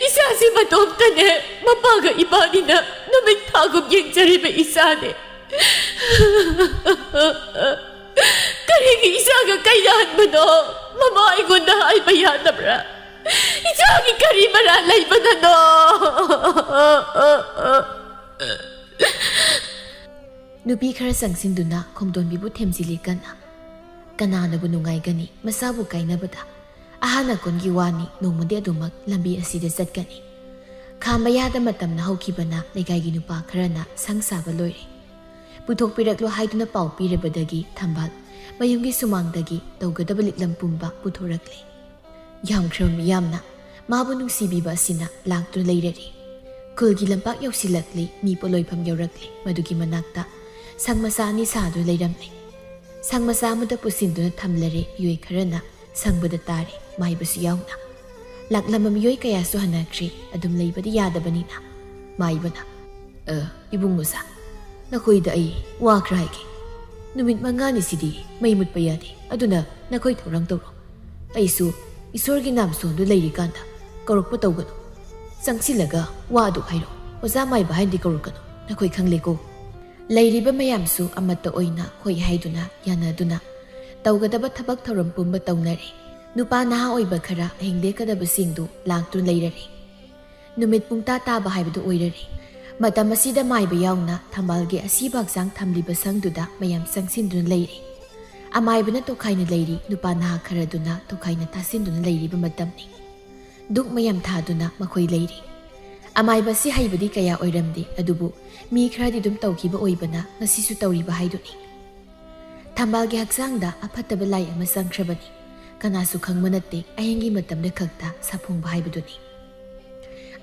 ꯏꯆꯥꯁꯤ ꯃꯇꯣꯝꯇꯅꯦ, ꯃꯄꯥꯒ ꯏꯕꯥꯅꯤꯅ ꯅꯨꯃꯤꯠ ꯊꯥꯒꯨꯝ ꯌꯦꯡꯖꯔꯤꯕ ꯏꯆꯥꯅꯦ꯫ ꯀꯔꯤꯒꯤ ꯏꯆꯥꯒ ꯀꯥꯏꯅꯍꯟꯕꯅꯣ? ꯃꯃꯥ ꯑꯩꯉꯣꯟꯗ ꯍꯥꯏꯕ ꯌꯥꯗꯕ꯭ꯔꯥ? ꯏꯆꯥꯒꯤ ꯀꯔꯤ ꯃꯔꯥꯜ ꯂꯩꯕꯅꯅꯣ?" ꯅꯨꯄꯤ ꯈꯔ ꯆꯪꯁꯤꯟꯗꯨꯅ ꯈꯣꯝꯗꯣꯟꯕꯤꯕꯨ ꯊꯦꯝꯖꯤꯜꯂꯤ ꯀꯟꯅ꯫ ꯀꯅꯥꯅꯕꯨ ꯅꯨꯡꯉꯥꯏꯒꯅꯤ ꯃꯆꯥꯕꯨ ꯀꯥꯏꯅꯕꯗ? ꯑꯍꯥꯟ ꯑꯀꯣꯟꯒꯤ ꯋꯥꯅꯤ, ꯅꯣꯡꯃꯗꯤ ꯑꯗꯨꯃꯛ ꯂꯝꯕꯤ ꯑꯁꯤꯗ ꯆꯠꯀꯅꯤ꯫ ꯈꯥꯝꯕ ꯌꯥꯗ ꯃꯇꯝꯅ ꯍꯧꯈꯤꯕꯅ ꯂꯩꯀꯥꯏꯒꯤ ꯅꯨꯄꯥ ꯈꯔꯅ ꯁꯪ ꯁꯥꯕ ꯂꯣꯏꯔꯦ꯫ ꯄꯨꯊꯣꯛꯄꯤꯔꯛꯂꯣ ꯍꯥꯏꯗꯨꯅ ꯄꯥꯎ ꯄꯤꯔꯕꯗꯒꯤ ꯊꯝꯕꯥꯜ ꯃꯌꯨꯝꯒꯤ ꯁꯨꯃꯥꯡꯗꯒꯤ ꯇꯧꯒꯗꯕ ꯂꯤꯛꯂꯝ ꯄꯨꯝꯕ ꯄꯨꯊꯣꯔꯛꯂꯦ꯫ ꯌꯥꯝꯈ꯭ꯔꯕ ꯃꯤꯌꯥꯝꯅ ꯃꯥꯕꯨ ꯅꯨꯡꯁꯤꯕꯤꯕ ꯑꯁꯤꯅ ꯂꯥꯛꯇꯨꯅ ꯂꯩꯔꯔꯤ꯫ ꯈꯨꯜꯒꯤ ꯂꯝꯄꯥꯛ ꯌꯧꯁꯤꯜꯂꯛꯂꯤ, ꯃꯤ ꯄꯣꯠꯂꯣꯏꯐꯝ ꯌꯧꯔꯛꯂꯤ꯫ ꯃꯗꯨꯒꯤ ꯃꯅꯥꯛꯇ ꯁꯪ ꯃꯆꯥ ꯑꯅꯤ ꯁꯥꯗꯨꯅ ꯂꯩꯔꯝꯂꯦ꯫ ꯁꯪ ꯃꯆꯥ ꯑꯃꯗ ꯄꯨꯁꯤꯟꯗꯨꯅ ꯊꯝꯂꯔꯦ꯫ ꯃꯤꯑꯣꯏ ꯈꯔꯅ ꯁꯪꯕꯗ ꯇꯥꯔꯦ, ꯃꯥꯏꯕꯁꯨ ꯌꯥꯎꯅ꯫ ꯂꯥꯛꯂꯝꯕ ꯃꯤꯑꯣꯏ ꯀꯌꯥꯁꯨ ꯍꯟꯅꯈ꯭ꯔꯦ, ꯑꯗꯨꯝ ꯂꯩꯕꯗꯤ ꯌꯥꯗꯕꯅꯤꯅ꯫ ꯃꯥꯏꯕꯅ, "ꯑ, ꯏꯕꯨꯡ ꯃꯆꯥ, ꯅꯈꯣꯏꯗ ꯑꯩ ꯋꯥ ꯈꯔ ꯍꯥꯏꯒꯦ꯫ ꯅꯨꯃꯤꯠ ꯃꯉꯥꯅꯤꯁꯤꯗꯤ ꯃꯩ ꯃꯨꯠꯄ ꯌꯥꯗꯦ, ꯑꯗꯨꯅ ꯅꯈꯣꯏ ꯊꯧꯔꯥꯡ ꯇꯧꯔꯣ꯫ ꯑꯩꯁꯨ ꯏꯁꯣꯔꯒꯤ ꯅꯥꯝꯁꯣꯟꯗꯨ ꯂꯩꯔꯤꯀꯥꯟꯗ ꯀꯧꯔꯛꯄ ꯇꯧꯒꯅꯨ꯫ ꯆꯪꯁꯤꯜꯂꯒ ꯋꯥꯗꯨ ꯍꯥꯏꯔꯣ꯫ ꯑꯣꯖꯥ ꯃꯥꯏꯕ ꯍꯥꯏꯅꯗꯤ ꯀꯧꯔꯛꯀꯅꯨ, ꯅꯈꯣꯏ ꯈꯪꯂꯦꯀꯣ?" ꯂꯩꯔꯤꯕ ꯃꯌꯥꯝꯁꯨ ꯑꯃꯠꯇ ꯑꯣꯏꯅ ꯍꯣꯏ ꯍꯥꯏꯗꯨꯅ ꯌꯥꯅꯗꯨꯅ ꯇꯧꯒꯗꯕ ꯊꯕꯛ ꯊꯧꯔꯝ ꯄꯨꯝꯕ ꯇꯧꯅꯔꯦ꯫ ꯅꯨꯄꯥ ꯅꯍꯥ ꯑꯣꯏꯕ ꯈꯔ ꯑꯍꯤꯡ ꯂꯦꯛꯀꯗꯕꯁꯤꯡꯗꯨ ꯂꯥꯛꯇꯨꯅ ꯂꯩꯔꯔꯦ꯫ ꯅꯨꯃꯤꯠ ꯄꯨꯡꯇꯥ ꯇꯥꯕ ꯍꯥꯏꯕꯗꯨ ꯑꯣꯏꯔꯔꯦ꯫ ꯃꯇꯝ ꯑꯁꯤꯗ ꯃꯥꯏꯕ ꯌꯥꯎꯅ ꯊꯝꯕꯥꯜꯒꯤ ꯑꯁꯤꯕ ꯍꯛꯆꯥꯡ ꯊꯝꯂꯤꯕ ꯁꯪꯗꯨꯗ ꯃꯌꯥꯝ ꯆꯪꯁꯤꯟꯗꯨꯅ ꯂꯩꯔꯦ꯫ ꯑꯃꯥꯏꯕꯅ ꯇꯣꯈꯥꯏꯅ ꯂꯩꯔꯤ, ꯅꯨꯄꯥ ꯅꯍꯥ ꯈꯔꯗꯨꯅ ꯇꯣꯈꯥꯏꯅ ꯇꯥꯁꯤꯟꯗꯨꯅ ꯂꯩꯔꯤꯕ ꯃꯇꯝꯅꯤ꯫ ꯙꯨꯛ ꯃꯌꯥꯝ ꯊꯥꯗꯨꯅ ꯃꯈꯣꯏ ꯂꯩꯔꯤ꯫ ꯑꯃꯥꯏꯕꯁꯤ ꯍꯩꯕꯗꯤ ꯀꯌꯥ ꯑꯣꯏꯔꯝꯗꯦ, ꯑꯗꯨꯕꯨ ꯃꯤ ꯈꯔꯗꯤ ꯑꯗꯨꯝ ꯇꯧꯈꯤꯕ ꯑꯣꯏꯕꯅ ꯉꯁꯤꯁꯨ ꯇꯧꯔꯤꯕ ꯍꯥꯏꯗꯨꯅꯤ꯫ ꯊꯝꯕꯥꯜꯒꯤ ꯍꯛꯆꯥꯡꯗ ꯑꯐꯠꯇꯕ ꯂꯥꯏ ꯑꯃ ꯆꯪꯈ꯭ꯔꯕꯅꯤ꯫ ꯀꯅꯥꯁꯨ ꯈꯪꯕ ꯅꯠꯇꯦ, ꯑꯍꯤꯡꯒꯤ ꯃꯇꯝꯗ ꯈꯛꯇ ꯁꯥꯐꯣꯡꯕ ꯍꯥꯏꯕꯗꯨꯅꯤ꯫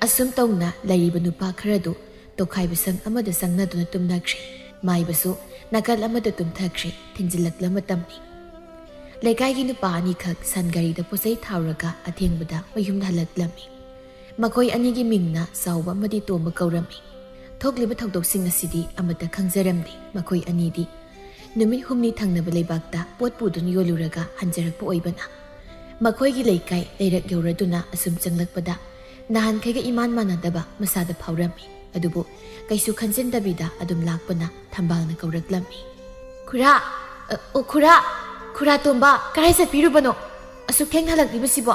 ꯑꯁꯨꯝ ꯇꯧꯅ ꯂꯩꯔꯤꯕ ꯅꯨꯄꯥ ꯈꯔꯗꯨ ꯇꯣꯈꯥꯏꯕ ꯁꯪ ꯑꯃꯗ ꯆꯪꯅꯗꯨꯅ ꯇꯨꯝꯅꯈ꯭ꯔꯦ꯫ ꯃꯥꯏꯕꯁꯨ ꯅꯥꯀꯜ ꯑꯃꯗ ꯇꯨꯝꯊꯈ꯭ꯔꯦ꯫ ꯊꯤꯟꯖꯤꯜꯂꯛꯂ ꯃꯇꯝꯅꯤ꯫ ꯂꯩꯀꯥꯏꯒꯤ ꯅꯨꯄꯥ ꯑꯅꯤꯈꯛ ꯁꯟ ꯒꯥꯔꯤꯗ ꯄꯣꯠꯆꯩ ꯊꯥꯎꯔꯒ ꯑꯊꯦꯡꯕꯗ ꯃꯌꯨꯝꯗ ꯍꯜꯂꯛꯂꯝꯃꯤ꯫ ꯃꯈꯣꯏ ꯑꯅꯤꯒꯤ ꯃꯤꯡꯅ ꯆꯥꯎꯕ ꯑꯃꯗꯤ ꯇꯣꯝꯕ ꯀꯧꯔꯝꯃꯤ꯫ ꯊꯣꯛꯂꯤꯕ ꯊꯧꯗꯣꯛꯁꯤꯡ ꯑꯁꯤꯗꯤ ꯑꯃꯠꯇ ꯈꯪꯖꯔꯝꯗꯦ꯫ ꯃꯈꯣꯏ ꯑꯅꯤꯗꯤ ꯅꯨꯃꯤꯠ ꯍꯨꯝꯅꯤ ꯊꯪꯅꯕ ꯂꯩꯕꯥꯛꯇ ꯄꯣꯠ ꯄꯨꯗꯨꯅ ꯌꯣꯜꯂꯨꯔꯒ ꯍꯟꯖꯔꯛꯄ ꯑꯣꯏꯕꯅ, ꯃꯈꯣꯏꯒꯤ ꯂꯩꯀꯥꯏ ꯂꯩꯔꯛ ꯌꯧꯔꯗꯨꯅ ꯑꯁꯨꯝ ꯆꯪꯂꯛꯄꯗ ꯅꯍꯥꯟꯈꯩꯒ ꯏꯃꯥꯟ ꯃꯥꯟꯅꯗꯕ ꯃꯁꯥꯗ ꯐꯥꯎꯔꯝꯃꯤ꯫ ꯑꯗꯨꯕꯨ ꯀꯩꯁꯨ ꯈꯟꯖꯤꯟꯗꯕꯤꯗ ꯑꯗꯨꯝ ꯂꯥꯛꯄꯅ ꯊꯝꯕꯥꯜꯅ ꯀꯧꯔꯛꯂꯝꯃꯤ꯫ "ꯈꯨꯔꯥ, ꯑ, ꯑꯣ ꯈꯨꯔꯥ, ꯈꯨꯔꯥ ꯇꯣꯝꯕ, ꯀꯗꯥꯏ ꯆꯠꯄꯤꯔꯨꯕꯅꯣ? ꯑꯁꯨꯛ ꯊꯦꯡꯅ ꯍꯜꯂꯛꯂꯤꯕꯁꯤꯕꯣ?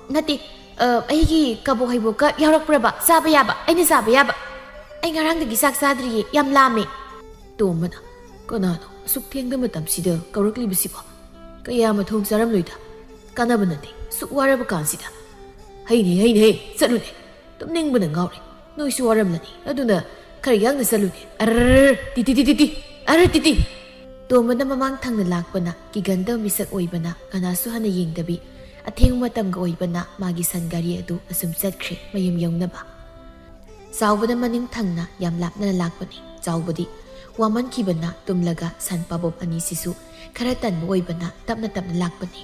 ꯅꯠꯇꯦ, ꯑ, ꯑꯩꯒꯤ ꯀꯕꯣꯛ ꯍꯩꯕꯣꯛꯀ ꯌꯥꯎꯔꯛꯄ꯭ꯔꯕ? ꯆꯥꯕ ꯌꯥꯕ, ꯑꯩꯅ ꯆꯥꯕ ꯌꯥꯕ? ꯑꯩ ꯉꯔꯥꯡꯗꯒꯤ ꯆꯥꯛ ꯆꯥꯗ꯭ꯔꯤꯌꯦ, ꯌꯥꯝ ꯂꯥꯝꯃꯦ꯫" ꯇꯣꯝꯕꯅ, "ꯀꯅꯥꯅꯣ ꯑꯁꯨꯛ ꯊꯦꯡꯕ ꯃꯇꯝꯁꯤꯗ ꯀꯧꯔꯛꯂꯤꯕꯁꯤꯕꯣ? ꯀꯌꯥ ꯃꯊꯣꯡ ꯆꯥꯔꯝꯂꯣꯏꯗ꯫ ꯀꯥꯟꯅꯕ ꯅꯠꯇꯦ, ꯁꯨꯛ ꯋꯥꯔꯕ ꯀꯥꯟꯁꯤꯗ꯫ ꯍꯩꯅꯦ, ꯍꯩꯅꯦ, ꯍꯩ, ꯆꯠꯂꯨꯅꯦ꯫ ꯇꯨꯝꯅꯤꯡꯕꯅ ꯉꯥꯎꯔꯦ꯫ ꯅꯣꯏꯁꯨ ꯋꯥꯔꯝꯂꯅꯤ꯫ ꯑꯗꯨꯅ ꯈꯔ ꯌꯥꯡꯅ ꯆꯠꯂꯨꯅꯦ꯫ ꯑꯔꯔ, ꯇꯤꯇꯤ, ꯇꯤꯇꯤ, ꯇꯤ, ꯑꯔꯔ, ꯇꯤꯇꯤ꯫" ꯇꯣꯝꯕꯅ ꯃꯃꯥꯡ ꯊꯪꯅ ꯂꯥꯛꯄꯅ ꯀꯤꯒꯟꯗꯕ ꯃꯤꯁꯛ ꯑꯣꯏꯕꯅ ꯀꯅꯥꯁꯨ ꯍꯟꯅ ꯌꯦꯡꯗꯕꯤ, ꯑꯊꯦꯡꯕ ꯃꯇꯝꯒ ꯑꯣꯏꯕꯅ ꯃꯥꯒꯤ ꯁꯟ ꯒꯥꯔꯤ ꯑꯗꯨ ꯑꯁꯨꯝ ꯆꯠꯈ꯭ꯔꯦ ꯃꯌꯨꯝ ꯌꯧꯅꯕ꯫ ꯆꯥꯎꯕꯅ ꯃꯅꯤꯡ ꯊꯪꯅ ꯌꯥꯝ ꯂꯥꯞꯅ ꯂꯥꯛꯄꯅꯤ꯫ ꯆꯥꯎꯕꯗꯤ ꯋꯥꯃꯟꯈꯤꯕꯅ ꯇꯨꯝꯂꯒ ꯁꯟ ꯄꯥꯕꯣꯞ ꯑꯅꯤꯁꯤꯁꯨ ꯈꯔ ꯇꯟꯕ ꯑꯣꯏꯕꯅ ꯇꯞꯅ ꯇꯞꯅ ꯂꯥꯛꯄꯅꯤ꯫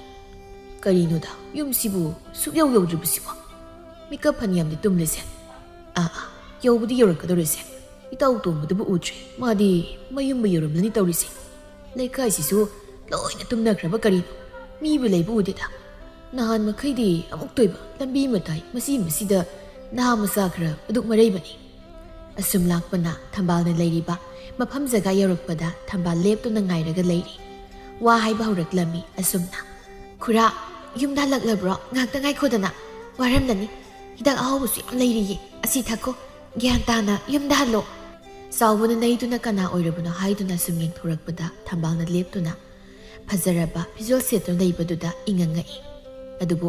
"ꯀꯔꯤꯅꯣꯗ, ꯌꯨꯝꯁꯤꯕꯨ ꯁꯨꯛꯌꯧ ꯌꯧꯗ꯭ꯔꯤꯕꯁꯤꯕꯣ? ꯃꯤꯀꯞ ꯐꯅꯌꯥꯝꯗꯤ ꯇꯨꯝꯂꯦꯁꯦ꯫ ꯑꯥ, ꯑꯥ, ꯌꯧꯕꯗꯤ ꯌꯧꯔꯛꯀꯗꯧꯔꯦꯁꯦ꯫ ꯏꯇꯥꯎ ꯇꯣꯝꯕꯗꯨꯕꯨ ꯎꯗ꯭ꯔꯦ꯫ ꯃꯥꯗꯤ ꯃꯌꯨꯝꯕꯨ ꯌꯧꯔꯝꯂꯅꯤ ꯇꯧꯔꯤꯁꯦ꯫ ꯂꯩꯀꯥꯏꯁꯤꯁꯨ ꯂꯣꯏꯅ ꯇꯨꯝꯅꯈ꯭ꯔꯕ ꯀꯔꯤꯅꯣ? ꯃꯤꯕꯨ ꯂꯩꯕ ꯎꯗꯦꯗ꯫ ꯅꯍꯥꯟ ꯃꯈꯩꯗꯤ ꯑꯃꯨꯛꯇꯣꯏꯕ ꯂꯝꯕꯤ ꯃꯇꯥꯏ ꯃꯆꯤ ꯃꯆꯤꯗ ꯅꯍꯥ ꯃꯆꯥ ꯈꯔ ꯑꯗꯨꯛ ꯃꯔꯩꯕꯅꯤ꯫" ꯑꯁꯨꯝ ꯂꯥꯛꯄꯅ ꯊꯝꯕꯥꯜꯅ ꯂꯩꯔꯤꯕ ꯃꯐꯝ ꯖꯒꯥ ꯌꯧꯔꯛꯄꯗ ꯊꯝꯕꯥꯜ ꯂꯦꯞꯇꯨꯅ ꯉꯥꯏꯔꯒ ꯂꯩꯔꯤ꯫ ꯋꯥ ꯍꯥꯏꯕ ꯍꯧꯔꯛꯂꯝꯃꯤ ꯑꯁꯨꯝꯅ꯫ "ꯈꯨꯔꯥ, ꯌꯨꯝꯗ ꯍꯜꯂꯛꯂꯕ꯭ꯔꯣ? ꯉꯥꯏꯍꯥꯛꯇ ꯉꯥꯏꯈꯣꯗꯅ꯫ ꯋꯥꯔꯝꯂꯅꯤ꯫ ꯍꯤꯗꯥꯛ ꯑꯍꯧꯕꯁꯨ ꯌꯥꯝ ꯂꯩꯔꯤꯌꯦ꯫ ꯑꯁꯤ ꯊꯛꯈꯣ꯫ ꯒ꯭ꯌꯥꯟ ꯇꯥꯅ ꯌꯨꯝꯗ ꯍꯜꯂꯣ꯫" ꯆꯥꯎꯕꯅ ꯂꯩꯗꯨꯅ ꯀꯅꯥ ꯑꯣꯏꯔꯕꯅꯣ ꯍꯥꯏꯗꯨꯅ ꯁꯨꯝ ꯌꯦꯡꯊꯣꯔꯛꯄꯗ ꯊꯝꯕꯥꯜꯅ ꯂꯦꯞꯇꯨꯅ ꯐꯖꯔꯕ ꯐꯤꯖꯣꯜ ꯁꯦꯠꯇꯨꯅ ꯂꯩꯕꯗꯨꯗ ꯏꯉꯛ ꯉꯛꯏ꯫ ꯑꯗꯨꯕꯨ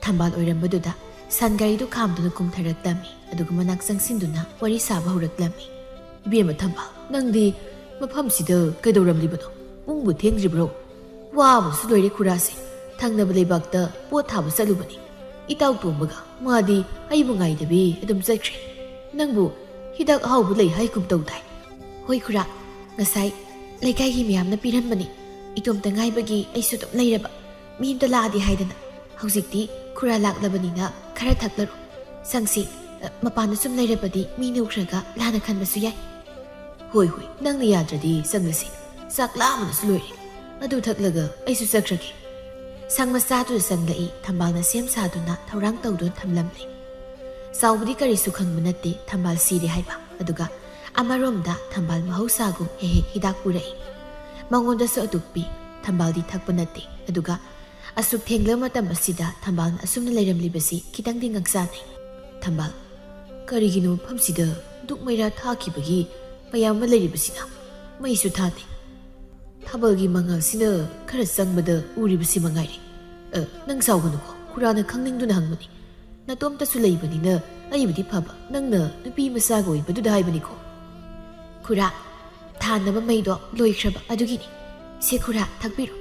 ꯊꯝꯕꯥꯜ ꯑꯣꯏꯔꯝꯕꯗꯨꯗ ꯁꯟ ꯒꯥꯔꯤꯗꯨ ꯈꯥꯝꯗꯨꯅ ꯀꯨꯝꯊꯔꯛꯂꯝꯃꯤ꯫ ꯑꯗꯨꯒ ꯃꯅꯥꯛ ꯆꯪꯁꯤꯟꯗꯨꯅ ꯋꯥꯔꯤ ꯁꯥꯕ ꯍꯧꯔꯛꯂꯝꯃꯤ꯫ "ꯏꯕꯦꯝꯃ ꯊꯝꯕꯥꯜ, ꯅꯪꯗꯤ ꯃꯐꯝꯁꯤꯗ ꯀꯩꯗꯧꯔꯝꯂꯤꯕꯅꯣ? ꯄꯨꯡꯕꯨ ꯊꯦꯡꯗ꯭ꯔꯤꯕ꯭ꯔꯣ? ꯋꯥꯕꯁꯨ ꯂꯣꯏꯔꯦ ꯈꯨꯔꯥꯁꯦ꯫ ꯊꯪꯅꯕ ꯂꯩꯕꯥꯛꯇ ꯄꯣꯠ ꯊꯥꯕ ꯆꯠꯂꯨꯕꯅꯤ꯫ ꯏꯇꯥꯎ ꯇꯣꯝꯕꯒ ꯃꯥꯗꯤ ꯑꯩꯕꯨ ꯉꯥꯏꯗꯕꯤ ꯑꯗꯨꯝ ꯆꯠꯈ꯭ꯔꯦ꯫ ꯅꯪꯕꯨ ꯍꯤꯗꯥꯛ ꯑꯍꯥꯎꯕ ꯂꯩ ꯍꯥꯏꯒꯨꯝ ꯇꯧꯗꯥꯏ? ꯍꯣꯏ ꯈꯨꯔꯥ, ꯉꯁꯥꯏ ꯂꯩꯀꯥꯏꯒꯤ ꯃꯌꯥꯝꯅ ꯄꯤꯔꯝꯕꯅꯤ꯫ ꯏꯇꯣꯝꯇ ꯉꯥꯏꯕꯒꯤ ꯑꯩꯁꯨ ꯑꯗꯨꯝ ꯂꯩꯔꯕ꯫ ꯃꯤ ꯑꯝꯇ ꯂꯥꯛꯑꯗꯤ ꯍꯥꯏꯗꯅ꯫ ꯍꯧꯖꯤꯛꯇꯤ ꯈꯨꯔꯥ ꯂꯥꯛꯂꯕꯅꯤꯅ ꯈꯔ ꯊꯛꯂꯔꯣ꯫ ꯁꯪꯁꯤ, ꯑ, ꯃꯄꯥꯟꯗ ꯁꯨꯝ ꯂꯩꯔꯕꯗꯤ ꯃꯤ ꯅꯨꯈ꯭ꯔꯒ ꯂꯥꯟꯅ ꯈꯟꯕꯁꯨ ꯌꯥꯏ꯫ ꯍꯣꯏ, ꯍꯣꯏ, ꯅꯪꯅ ꯌꯥꯗ꯭ꯔꯗꯤ ꯆꯪꯂꯁꯤ꯫ ꯆꯥꯛ ꯂꯥꯝꯕꯅꯁꯨ ꯂꯣꯏꯔꯦ꯫ ꯑꯗꯨ ꯊꯛꯂꯒ ꯑꯩꯁꯨ ꯆꯠꯈ꯭ꯔꯒꯦ꯫ ꯁꯪ ꯃꯆꯥꯗꯨꯗ ꯆꯪꯂꯛꯏ ꯊꯝꯕꯥꯜꯅ ꯁꯦꯝ ꯁꯥꯗꯨꯅ ꯊꯧꯔꯥꯡ ꯇꯧꯗꯨꯅ ꯊꯝꯂꯝꯂꯦ꯫ ꯆꯥꯎꯕꯗꯤ ꯀꯔꯤꯁꯨ ꯈꯪꯕ ꯅꯠꯇꯦ ꯊꯝꯕꯥꯜ ꯁꯤꯔꯦ ꯍꯥꯏꯕ꯫ ꯑꯗꯨꯒ ꯑꯃꯔꯣꯝꯗ ꯊꯝꯕꯥꯜ ꯃꯍꯧꯁꯥꯒꯨꯝ ꯍꯦꯛ ꯍꯦꯛ ꯍꯤꯗꯥꯛ ꯄꯨꯔꯛꯏ꯫ ꯃꯉꯣꯟꯗꯁꯨ ꯑꯗꯨꯛ ꯄꯤ꯫ ꯊꯝꯕꯥꯜꯗꯤ ꯊꯛꯄ ꯅꯠꯇꯦ꯫ ꯑꯗꯨꯒ ꯑꯁꯨꯛ ꯊꯦꯡꯂꯕ ꯃꯇꯝ ꯑꯁꯤꯗ ꯊꯝꯕꯥꯜꯅ ꯑꯁꯨꯝꯅ ꯂꯩꯔꯝꯂꯤꯕꯁꯤ ꯈꯤꯇꯪꯗꯤ ꯉꯛꯆꯥꯅꯩ꯫ ꯊꯝꯕꯥꯜ, ꯀꯔꯤꯒꯤꯅꯣ ꯃꯐꯝꯁꯤꯗ ꯗꯨꯛ ꯃꯩꯔꯥ ꯊꯥꯈꯤꯕꯒꯤ ꯃꯌꯥꯝ ꯑꯃ ꯂꯩꯔꯤꯕꯁꯤꯅ? ꯃꯩꯁꯨ ꯊꯥꯗꯦ꯫ ꯊꯥꯕꯜꯒꯤ ꯃꯉꯥꯜꯁꯤꯅ ꯈꯔ ꯆꯪꯕꯗ ꯎꯔꯤꯕꯁꯤ ꯃꯉꯥꯏꯔꯦ꯫ ꯑ, ꯅꯪ ꯁꯥꯎꯒꯅꯨꯀꯣ, ꯈꯨꯔꯥꯅ ꯈꯪꯅꯤꯡꯗꯨꯅ ꯍꯪꯕꯅꯤ꯫ ꯅꯇꯣꯝꯇꯁꯨ ꯂꯩꯕꯅꯤꯅ ꯑꯩꯕꯨꯗꯤ ꯐꯕ, ꯅꯪꯅ ꯅꯨꯄꯤ ꯃꯆꯥꯒ ꯑꯣꯏꯕꯗꯨꯗ ꯍꯥꯏꯕꯅꯤꯀꯣ꯫ ꯈꯨꯔꯥ, ꯊꯥꯅꯕ ꯃꯩꯗꯣ ꯂꯣꯏꯈ꯭ꯔꯕ ꯑꯗꯨꯒꯤꯅꯤ꯫ ꯁꯦ ꯈꯨꯔꯥ, ꯊꯛꯄꯤꯔꯣ꯫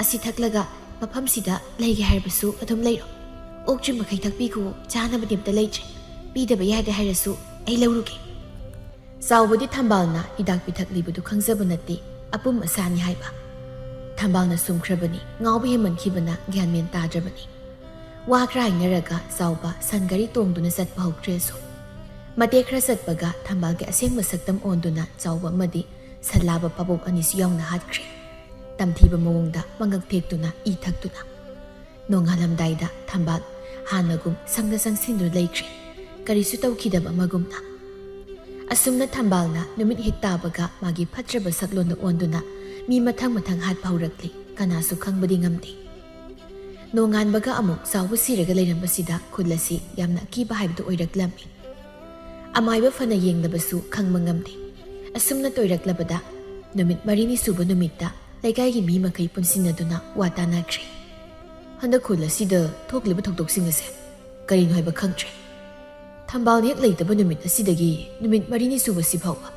ꯑꯁꯤ ꯊꯛꯂꯒ ꯃꯐꯝꯁꯤꯗ ꯂꯩꯒꯦ ꯍꯥꯏꯔꯕꯁꯨ ꯑꯗꯨꯝ ꯂꯩꯔꯣ꯫ ꯑꯣꯛꯇ꯭ꯔꯤ ꯃꯈꯩ ꯊꯛꯄꯤꯈꯨꯋꯣ, ꯆꯥꯅꯕꯗꯤ ꯑꯝꯇ ꯂꯩꯇ꯭ꯔꯦ꯫ ꯄꯤꯗꯕ ꯌꯥꯗꯦ ꯍꯥꯏꯔꯁꯨ ꯑꯩ ꯂꯧꯔꯨꯒꯦ꯫ ꯆꯥꯎꯕꯗꯤ ꯊꯝꯕꯥꯜꯅ ꯍꯤꯗꯥꯛ ꯄꯤꯊꯛꯂꯤꯕꯗꯨ ꯈꯪꯖꯕ ꯅꯠꯇꯦ, ꯑꯄꯨꯝ ꯑꯁꯥꯅꯤ ꯍꯥꯏꯕ꯫ ꯊꯝꯕꯥꯜꯅ ꯁꯨꯝꯈ꯭ꯔꯕꯅꯤ, ꯉꯥꯎꯕ ꯍꯦꯟꯃꯟꯈꯤꯕꯅ ꯒ꯭ꯌꯥꯟ ꯃꯦꯟ ꯇꯥꯗ꯭ꯔꯕꯅꯤ꯫ ꯋꯥ ꯈꯔ ꯍꯥꯏꯅꯔꯒ ꯆꯥꯎꯕ ꯁꯟ ꯒꯥꯔꯤ ꯇꯣꯡꯗꯨꯅ ꯆꯠꯄ ꯍꯧꯈ꯭ꯔꯦ ꯑꯁꯨꯝ꯫ ꯃꯇꯦꯛ ꯈꯔ ꯆꯠꯄꯒ ꯊꯝꯕꯥꯜꯒꯤ ꯑꯁꯦꯡꯕ ꯁꯛꯇꯝ ꯑꯣꯟꯗꯨꯅ ꯆꯥꯎꯕ ꯑꯃꯗꯤ ꯁꯟ ꯂꯥꯕ ꯄꯥꯕꯣꯞ ꯑꯅꯤꯁꯨ ꯌꯥꯎꯅ ꯍꯥꯠꯈ꯭ꯔꯦ꯫ ꯇꯝꯊꯤꯕ ꯃꯑꯣꯡꯗ ꯃꯉꯛ ꯊꯦꯛꯇꯨꯅ ꯏ ꯊꯛꯇꯨꯅ꯫ ꯅꯣꯡꯉꯥꯜꯂꯝꯗꯥꯏꯗ ꯊꯝꯕꯥꯜ ꯍꯥꯟꯅꯒꯨꯝ ꯁꯪꯗ ꯆꯪꯁꯤꯟꯗꯨꯅ ꯂꯩꯈ꯭ꯔꯦ, ꯀꯔꯤꯁꯨ ꯇꯧꯈꯤꯗꯕ ꯑꯃꯒꯨꯝꯅ꯫ ꯑꯁꯨꯝꯅ ꯊꯝꯕꯥꯜꯅ ꯅꯨꯃꯤꯠ ꯍꯦꯛ ꯇꯥꯕꯒ ꯃꯥꯒꯤ ꯐꯠꯇ꯭ꯔꯕ ꯁꯛꯂꯣꯟꯗ ꯑꯣꯟꯗꯨꯅ ꯃꯤ ꯃꯊꯪ ꯃꯊꯪ ꯍꯥꯠꯄ ꯍꯧꯔꯛꯂꯤ, ꯀꯅꯥꯁꯨ ꯈꯪꯕꯗꯤ ꯉꯝꯗꯦ꯫ ꯅꯣꯡꯉꯥꯟꯕꯒ ꯑꯃꯨꯛ ꯆꯥꯎꯕ ꯁꯤꯔꯒ ꯂꯩꯔꯝꯕꯁꯤꯗ ꯈꯨꯜ ꯑꯁꯤ ꯌꯥꯝꯅ ꯑꯀꯤꯕ ꯍꯥꯏꯕꯗꯨ ꯑꯣꯏꯔꯛꯂꯝꯃꯤ꯫ ꯑꯃꯥꯏꯕ ꯐꯅ ꯌꯦꯡꯂꯕꯁꯨ ꯈꯪꯕ ꯉꯝꯗꯦ꯫ ꯑꯁꯨꯝꯅ ꯇꯣꯏꯔꯛꯂꯕꯗ ꯅꯨꯃꯤꯠ ꯃꯔꯤꯅꯤ ꯁꯨꯕ ꯅꯨꯃꯤꯠꯇ ꯂꯩꯀꯥꯏꯒꯤ ꯃꯤ ꯃꯈꯩ ꯄꯨꯟꯁꯤꯟꯅꯗꯨꯅ ꯋꯥ ꯇꯥꯅꯈ꯭ꯔꯦ꯫ ꯍꯟꯗꯛ ꯈꯨꯜ ꯑꯁꯤꯗ ꯊꯣꯛꯂꯤꯕ ꯊꯧꯗꯣꯛꯁꯤꯡ ꯑꯁꯦ ꯀꯔꯤꯅꯣ ꯍꯥꯏꯕ ꯈꯪꯗ꯭ꯔꯦ꯫ ꯊꯝꯕꯥꯜ ꯍꯦꯛ ꯂꯩꯇꯕ ꯅꯨꯃꯤꯠ ꯑꯁꯤꯗꯒꯤ ꯅꯨꯃꯤꯠ ꯃꯔꯤꯅꯤ ꯁꯨꯕꯁꯤ ꯐꯥꯎꯕ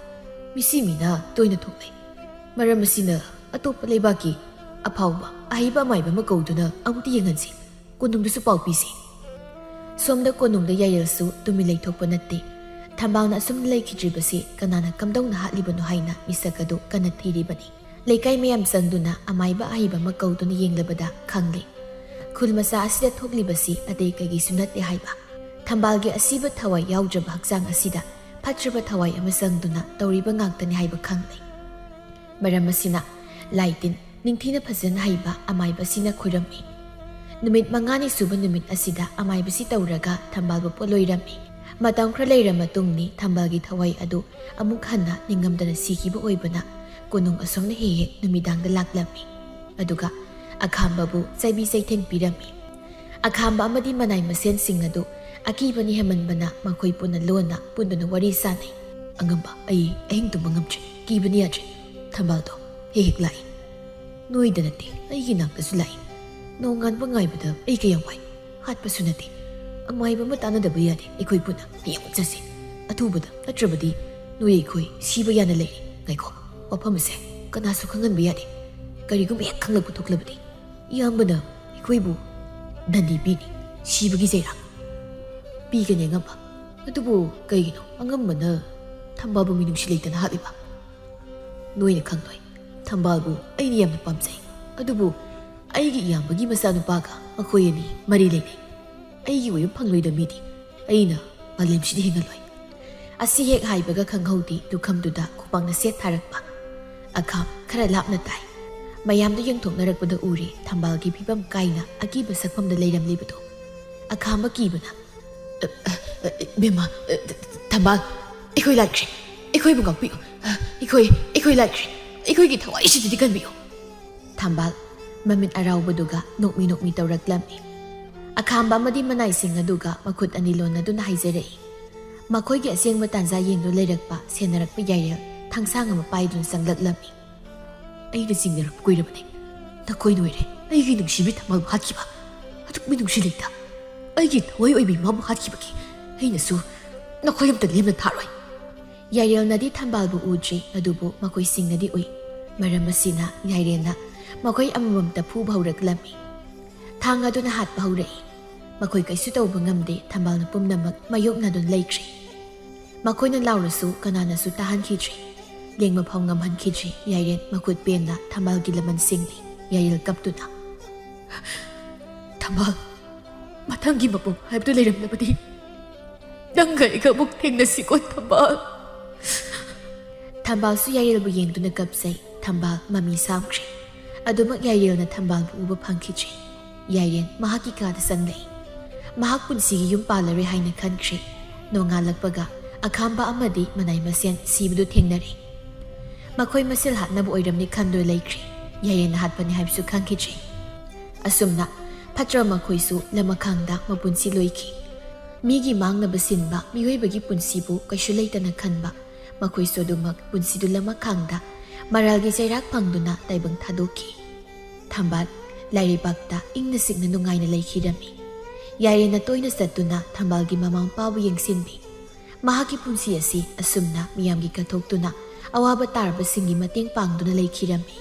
ꯃꯤꯁꯤ ꯃꯤꯅ ꯇꯣꯏꯅ ꯊꯣꯛꯅꯩ꯫ ꯃꯔꯝ ꯑꯁꯤꯅ ꯑꯇꯣꯞꯄ ꯂꯩꯕꯥꯛꯀꯤ ꯑꯐꯥꯎꯕ ꯑꯍꯩꯕ ꯑꯃꯥꯏꯕ ꯑꯃ ꯀꯧꯗꯨꯅ ꯑꯃꯨꯛꯇ ꯌꯦꯡꯍꯟꯁꯤ꯫ ꯀꯣꯅꯨꯡꯗꯁꯨ ꯄꯥꯎ ꯄꯤꯁꯤ꯫ ꯁꯣꯝꯗ ꯀꯣꯅꯨꯡꯗ ꯌꯥꯏꯌꯦꯜꯁꯨ ꯇꯨꯃꯤꯟ ꯂꯩꯊꯣꯛꯄ ꯅꯠꯇꯦ꯫ ꯊꯝꯕꯥꯜꯅ ꯑꯁꯨꯝꯅ ꯂꯩꯈꯤꯗ꯭ꯔꯤꯕꯁꯤ ꯀꯅꯥꯅ ꯀꯝꯗꯧꯅ ꯍꯥꯠꯂꯤꯕꯅꯣ ꯍꯥꯏꯅ ꯃꯤꯁꯛ ꯑꯗꯨ ꯀꯟꯅ ꯊꯤꯔꯤꯕꯅꯤ꯫ ꯂꯩꯀꯥꯏ ꯃꯌꯥꯝ ꯆꯪꯗꯨꯅ ꯑꯃꯥꯏꯕ ꯑꯍꯩꯕ ꯑꯃ ꯀꯧꯗꯨꯅ ꯌꯦꯡꯂꯕꯗ ꯈꯪꯂꯦ, ꯈꯨꯜ ꯃꯆꯥ ꯑꯁꯤꯗ ꯊꯣꯛꯂꯤꯕꯁꯤ ꯑꯇꯩ ꯀꯩꯒꯤꯁꯨ ꯅꯠꯇꯦ ꯍꯥꯏꯕ꯫ ꯊꯝꯕꯥꯜꯒꯤ ꯑꯁꯤꯕ ꯊꯋꯥꯏ ꯌꯥꯎꯗ꯭ꯔꯕ ꯍꯛꯆꯥꯡ ꯑꯁꯤꯗ ꯐꯠꯇ꯭ꯔꯕ ꯊꯋꯥꯏ ꯑꯃ ꯆꯪꯗꯨꯅ ꯇꯧꯔꯤꯕ ꯉꯥꯛꯇꯅꯤ ꯍꯥꯏꯕ ꯈꯪꯂꯦ꯫ ꯃꯔꯝ ꯑꯁꯤꯅ ꯂꯥꯏ ꯇꯤꯟ ꯅꯤꯡꯊꯤꯅ ꯐꯖꯅ ꯍꯩꯕ ꯑꯃꯥꯏꯕꯁꯤꯅ ꯈꯨꯔꯝꯃꯤ꯫ ꯅꯨꯃꯤꯠ ꯃꯉꯥꯅꯤ ꯁꯨꯕ ꯅꯨꯃꯤꯠ ꯑꯁꯤꯗ ꯑꯃꯥꯏꯕꯁꯤ ꯇꯧꯔꯒ ꯊꯝꯕꯥꯜꯕꯨ ꯄꯣꯠꯂꯣꯏꯔꯝꯃꯤ꯫ ꯃꯇꯝ ꯈꯔ ꯂꯩꯔ ꯃꯇꯨꯡꯅꯤ ꯊꯝꯕꯥꯜꯒꯤ ꯊꯋꯥꯏ ꯑꯗꯨ ꯑꯃꯨꯛ ꯍꯟꯅ ꯅꯤꯡꯉꯝꯗꯅ ꯁꯤꯈꯤꯕ ꯑꯣꯏꯕꯅ ꯀꯣꯅꯨꯡ ꯑꯁꯣꯝꯅ ꯍꯦꯛ ꯍꯦꯛ ꯅꯨꯃꯤꯗꯥꯡꯗ ꯂꯥꯛꯂꯝꯃꯤ꯫ ꯑꯗꯨꯒ ꯑꯈꯥꯝꯕꯕꯨ ꯆꯩꯕꯤ ꯆꯩꯊꯦꯡ ꯄꯤꯔꯝꯃꯤ꯫ ꯑꯈꯥꯝꯕ ꯑꯃꯗꯤ ꯃꯅꯥꯏ ꯃꯁꯦꯟꯁꯤꯡ ꯑꯗꯨ ꯑꯀꯤꯕꯅ ꯍꯦꯟꯃꯟꯕꯅ ꯃꯈꯣꯏ ꯄꯨꯟꯅ ꯂꯣꯟꯅ ꯄꯨꯟꯗꯨꯅ ꯋꯥꯔꯤ ꯁꯥꯅꯩ꯫ "ꯑꯉꯝꯕ, ꯑꯩ ꯑꯍꯤꯡ ꯇꯨꯝꯕ ꯉꯝꯗ꯭ꯔꯦ, ꯀꯤꯕꯅ ꯌꯥꯗ꯭ꯔꯦ꯫ ꯊꯝꯕꯥꯜꯗꯣ ꯍꯦꯛ ꯍꯦꯛ ꯂꯥꯛꯏ꯫ ꯅꯣꯏꯗ ꯅꯠꯇꯦ, ꯑꯩꯒꯤ ꯅꯥꯛꯇꯁꯨ ꯂꯥꯛꯏ꯫ ꯅꯣꯡꯉꯥꯟꯕ ꯉꯥꯏꯕꯗ ꯑꯩ ꯀꯌꯥꯝ ꯋꯥꯏ꯫ ꯍꯥꯠꯄꯁꯨ ꯅꯠꯇꯦ꯫ ꯑꯃꯥꯏꯕ ꯑꯃ ꯇꯥꯟꯅꯗꯕ ꯌꯥꯗꯦ꯫ ꯑꯩꯈꯣꯏ ꯄꯨꯟꯅ ꯍꯌꯦꯡꯃꯛ ꯆꯠꯁꯤ꯫ ꯑꯊꯨꯕꯗ, ꯅꯠꯇ꯭ꯔꯕꯗꯤ ꯅꯣꯏ ꯑꯩꯈꯣꯏ ꯁꯤꯕ ꯌꯥꯅ ꯂꯩꯔꯦ꯫ ꯉꯥꯏꯈꯣ, ꯋꯥꯐꯝ ꯑꯁꯦ ꯀꯅꯥꯁꯨ ꯈꯪꯍꯟꯕ ꯌꯥꯗꯦ꯫ ꯀꯔꯤꯒꯨꯝꯕ ꯍꯦꯛ ꯈꯪꯂꯛꯄ ꯊꯣꯛꯂꯕꯗꯤ ꯏꯌꯥꯝꯕꯅ ꯑꯩꯈꯣꯏꯕꯨ ꯗꯟꯗꯤ ꯄꯤꯅꯤ, ꯁꯤꯕꯒꯤ ꯆꯩꯔꯥꯛ ꯄꯤꯒꯅꯤ ꯑꯉꯝꯕ꯫ ꯑꯗꯨꯕꯨ ꯀꯩꯒꯤꯅꯣ ꯑꯉꯝꯕꯅ ꯊꯝꯕꯥꯜꯕꯨ ꯃꯤꯅꯨꯡꯁꯤ ꯂꯩꯇꯅ ꯍꯥꯠꯂꯤꯕ? ꯅꯣꯏꯅ ꯈꯪꯂꯣꯏ꯫ ꯊꯝꯕꯥꯜꯕꯨ ꯑꯩꯅ ꯌꯥꯝꯅ ꯄꯥꯝꯖꯩ꯫ ꯑꯗꯨꯕꯨ ꯑꯩꯒꯤ ꯏꯌꯥꯝꯕꯒꯤ ꯃꯆꯥꯅꯨꯄꯥꯒ ꯃꯈꯣꯏ ꯑꯅꯤ ꯃꯔꯤ ꯂꯩꯅꯩ꯫ ꯑꯩꯒꯤ ꯑꯣꯏꯕ ꯐꯪꯂꯣꯏꯗꯕ ꯃꯤꯗꯤ ꯑꯩꯅ ꯃꯥꯂꯦꯝꯁꯤꯗ ꯍꯤꯡꯍꯜꯂꯣꯏ꯫ ꯑꯁꯤ ꯍꯦꯛ ꯍꯥꯏꯕꯒ ꯈꯪꯍꯧꯗꯦ ꯂꯨꯈꯝꯗꯨꯗ ꯈꯨꯄꯥꯛꯅ ꯁꯦꯠ ꯊꯥꯔꯛꯄ꯫ ꯑꯈꯥꯝ ꯈꯔ ꯂꯥꯞꯅ ꯇꯥꯏ꯫ ꯃꯌꯥꯝꯗꯨ ꯌꯦꯡꯊꯣꯛꯅꯔꯛꯄꯗ ꯎꯔꯦ ꯊꯝꯕꯥꯜꯒꯤ ꯐꯤꯕꯝ ꯀꯥꯏꯅ ꯑꯀꯤꯕ ꯁꯛꯐꯝꯗ ꯂꯩꯔꯝꯂꯤꯕꯗꯨ꯫ ꯑꯈꯥꯝꯕ ꯀꯤꯕꯅ, "ꯑ, ꯑ, ꯑ, ꯏꯕꯦꯝꯃ, ꯑ, ꯊꯝꯕꯥꯜ, ꯑꯩꯈꯣꯏ ꯂꯥꯠꯈ꯭ꯔꯦ꯫ ꯑꯩꯈꯣꯏꯕꯨ ꯉꯥꯛꯄꯤꯌꯨ꯫ ꯑ, ꯑꯩꯈꯣꯏ, ꯑꯩꯈꯣꯏ ꯂꯥꯠꯈ꯭ꯔꯦ꯫ ꯑꯩꯈꯣꯏꯒꯤ ꯊꯋꯥꯏꯁꯤꯗꯗꯤ ꯀꯟꯕꯤꯌꯨ"꯫ ꯊꯝꯕꯥꯜ ꯃꯃꯤꯠ ꯑꯔꯥꯎꯕꯗꯨꯒ ꯅꯣꯛꯃꯤ ꯅꯣꯛꯃꯤ ꯇꯧꯔꯛꯂꯝꯃꯤ꯫ ꯑꯈꯥꯝꯕ ꯑꯃꯗꯤ ꯃꯅꯥꯏꯁꯤꯡ ꯑꯗꯨꯒ ꯃꯈꯨꯠ ꯑꯅꯤ ꯂꯣꯟꯅꯗꯨꯅ ꯍꯥꯏꯖꯔꯛꯏ꯫ ꯃꯈꯣꯏꯒꯤ ꯑꯁꯦꯡꯕ ꯇꯥꯟꯖꯥ ꯌꯦꯡꯗꯨꯅ ꯂꯩꯔꯛꯄ ꯁꯦꯟꯅꯔꯛꯄ ꯌꯥꯏꯔꯦꯜ ꯊꯥꯡꯁꯥꯡ ꯑꯃ ꯄꯥꯏꯗꯨꯅ ꯆꯪꯂꯛꯂꯝꯃꯤ꯫ "ꯑꯩꯅ ꯆꯤꯡꯅꯔꯛꯄ ꯀꯨꯏꯔꯕꯅꯦ꯫ ꯅꯈꯣꯏꯅ ꯑꯣꯏꯔꯦ ꯑꯩꯒꯤ ꯅꯨꯡꯁꯤꯕꯤ ꯊꯝꯕꯥꯜꯕꯨ ꯍꯥꯠꯈꯤꯕ꯫ ꯑꯗꯨꯛ ꯃꯤꯅꯨꯡꯁꯤ ꯂꯩꯇ ꯑꯩꯒꯤ ꯊꯋꯥꯏ ꯑꯣꯏꯕꯤ ꯃꯥꯕꯨ ꯍꯥꯠꯈꯤꯕꯒꯤ ꯑꯩꯅꯁꯨ ꯅꯈꯣꯏ ꯑꯝꯇ ꯂꯦꯝꯅ ꯊꯥꯔꯣꯏ"꯫ ꯌꯥꯏꯔꯦꯜꯅꯗꯤ ꯊꯝꯕꯥꯜꯕꯨ ꯎꯗ꯭ꯔꯤ, ꯑꯗꯨꯕꯨ ꯃꯈꯣꯏꯁꯤꯡꯅꯗꯤ ꯎꯏ꯫ ꯃꯔꯝ ꯑꯁꯤꯅ ꯌꯥꯏꯔꯦꯜꯅ ꯃꯈꯣꯏ ꯑꯃꯃꯝꯇ ꯐꯨꯕ ꯍꯧꯔꯛꯂꯝꯃꯤ꯫ ꯊꯥꯡ ꯑꯗꯨꯅ ꯍꯥꯠꯄ ꯍꯧꯔꯛꯏ꯫ ꯃꯈꯣꯏ ꯀꯩꯁꯨ ꯇꯧꯕ ꯉꯝꯗꯦ, ꯊꯝꯕꯥꯜꯅ ꯄꯨꯝꯅꯃꯛ ꯃꯥꯌꯣꯛꯅꯗꯨꯅ ꯂꯩꯈ꯭ꯔꯦ꯫ ꯃꯈꯣꯏꯅ ꯂꯥꯎꯔꯁꯨ ꯀꯅꯥꯅꯁꯨ ꯇꯥꯍꯟꯈꯤꯗ꯭ꯔꯦ꯫ ꯂꯦꯡꯕ ꯐꯥꯎ ꯉꯝꯍꯟꯈꯤꯗ꯭ꯔꯦ꯫ ꯌꯥꯏꯔꯦꯟ ꯃꯈꯨꯠ ꯄꯦꯟꯅ ꯊꯝꯕꯥꯜꯒꯤ ꯂꯃꯟ ꯁꯤꯡꯂꯤ꯫ ꯌꯥꯏꯔꯦꯜ ꯀꯞꯇꯨꯅ, "ꯊꯝꯕꯥꯜ, ꯃꯊꯪꯒꯤ ꯃꯄꯣꯛ ꯍꯥꯏꯕꯗꯨ ꯂꯩꯔꯝꯂꯕꯗꯤ ꯅꯪꯒ ꯑꯩꯒ ꯑꯃꯨꯛ ꯊꯦꯡꯅꯁꯤꯀꯣ ꯊꯝꯕꯥꯜ꯫" ꯊꯝꯕꯥꯜꯁꯨ ꯌꯥꯏꯔꯦꯜꯕꯨ ꯌꯦꯡꯗꯨꯅ ꯀꯞꯆꯩ꯫ ꯊꯝꯕꯥꯜ ꯃꯃꯤ ꯁꯥꯝꯈ꯭ꯔꯦ꯫ ꯑꯗꯨꯃꯛ ꯌꯥꯏꯔꯦꯜꯅ ꯊꯝꯕꯥꯜꯕꯨ ꯎꯕ ꯐꯪꯈꯤꯗ꯭ꯔꯦ꯫ ꯌꯥꯏꯔꯦꯟ ꯃꯍꯥꯛꯀꯤ ꯀꯥꯗ ꯆꯪꯂꯛꯏ꯫ ꯃꯍꯥꯛ ꯄꯨꯟꯁꯤꯒꯤ ꯌꯨꯝ ꯄꯥꯜꯂꯔꯣꯏ ꯍꯥꯏꯅ ꯈꯟꯈ꯭ꯔꯦ꯫ ꯅꯣꯡꯉꯥꯜꯂꯛꯄꯒ ꯑꯈꯥꯝꯕ ꯑꯃꯗꯤ ꯃꯅꯥꯏ ꯃꯁꯦꯟ ꯁꯤꯕꯗꯨ ꯊꯦꯡꯅꯔꯦ꯫ ꯃꯈꯣꯏ ꯃꯁꯦꯜ ꯍꯥꯠꯅꯕ ꯑꯣꯏꯔꯝꯅꯤ ꯈꯟꯗꯨꯅ ꯂꯩꯈ꯭ꯔꯦ꯫ ꯌꯥꯏꯔꯦꯟꯅ ꯍꯥꯠꯄꯅꯤ ꯍꯥꯏꯕꯁꯨ ꯈꯪꯈꯤꯗ꯭ꯔꯦ꯫ ꯑꯁꯨꯝꯅ ꯐꯠꯇ꯭ꯔꯕ ꯃꯈꯣꯏꯁꯨ ꯂꯃꯈꯥꯡꯗ ꯃꯄꯨꯟꯁꯤ ꯂꯣꯏꯈꯤ꯫ ꯃꯤꯒꯤ ꯃꯥꯡꯅꯕ ꯁꯤꯟꯕ ꯃꯤꯑꯣꯏꯕꯒꯤ ꯄꯨꯟꯁꯤꯕꯨ ꯀꯩꯁꯨ ꯂꯩꯇꯅ ꯈꯟꯕ ꯃꯈꯣꯏꯁꯨ ꯑꯗꯨꯃꯛ ꯄꯨꯟꯁꯤꯗꯨ ꯂꯃꯈꯥꯡꯗ ꯃꯔꯥꯜꯒꯤ ꯆꯩꯔꯥꯛ ꯐꯪꯗꯨꯅ ꯇꯥꯏꯕꯪ ꯊꯥꯗꯣꯛꯈꯤ꯫ ꯊꯝꯕꯥꯜ ꯂꯥꯏꯔꯩꯕꯥꯛꯇ ꯏꯪꯅ ꯆꯤꯛꯅ ꯅꯨꯡꯉꯥꯏꯅ ꯂꯩꯈꯤꯔꯝꯃꯤ꯫ ꯌꯥꯏꯔꯦꯟꯅ ꯇꯣꯏꯅ ꯆꯠꯇꯨꯅ ꯊꯝꯕꯥꯜꯒꯤ ꯃꯃꯥ ꯃꯄꯥꯕꯨ ꯌꯦꯡꯁꯤꯟꯕꯤ꯫ ꯃꯍꯥꯛꯀꯤ ꯄꯨꯟꯁꯤ ꯑꯁꯤ ꯑꯁꯨꯝꯅ ꯃꯤꯌꯥꯝꯒꯤ ꯀꯠꯊꯣꯛꯇꯨꯅ ꯑꯋꯥꯕ ꯇꯥꯔꯕꯁꯤꯡꯒꯤ ꯃꯇꯦꯡ ꯄꯥꯡꯗꯨꯅ ꯂꯩꯈꯤꯔꯝꯃꯤ꯫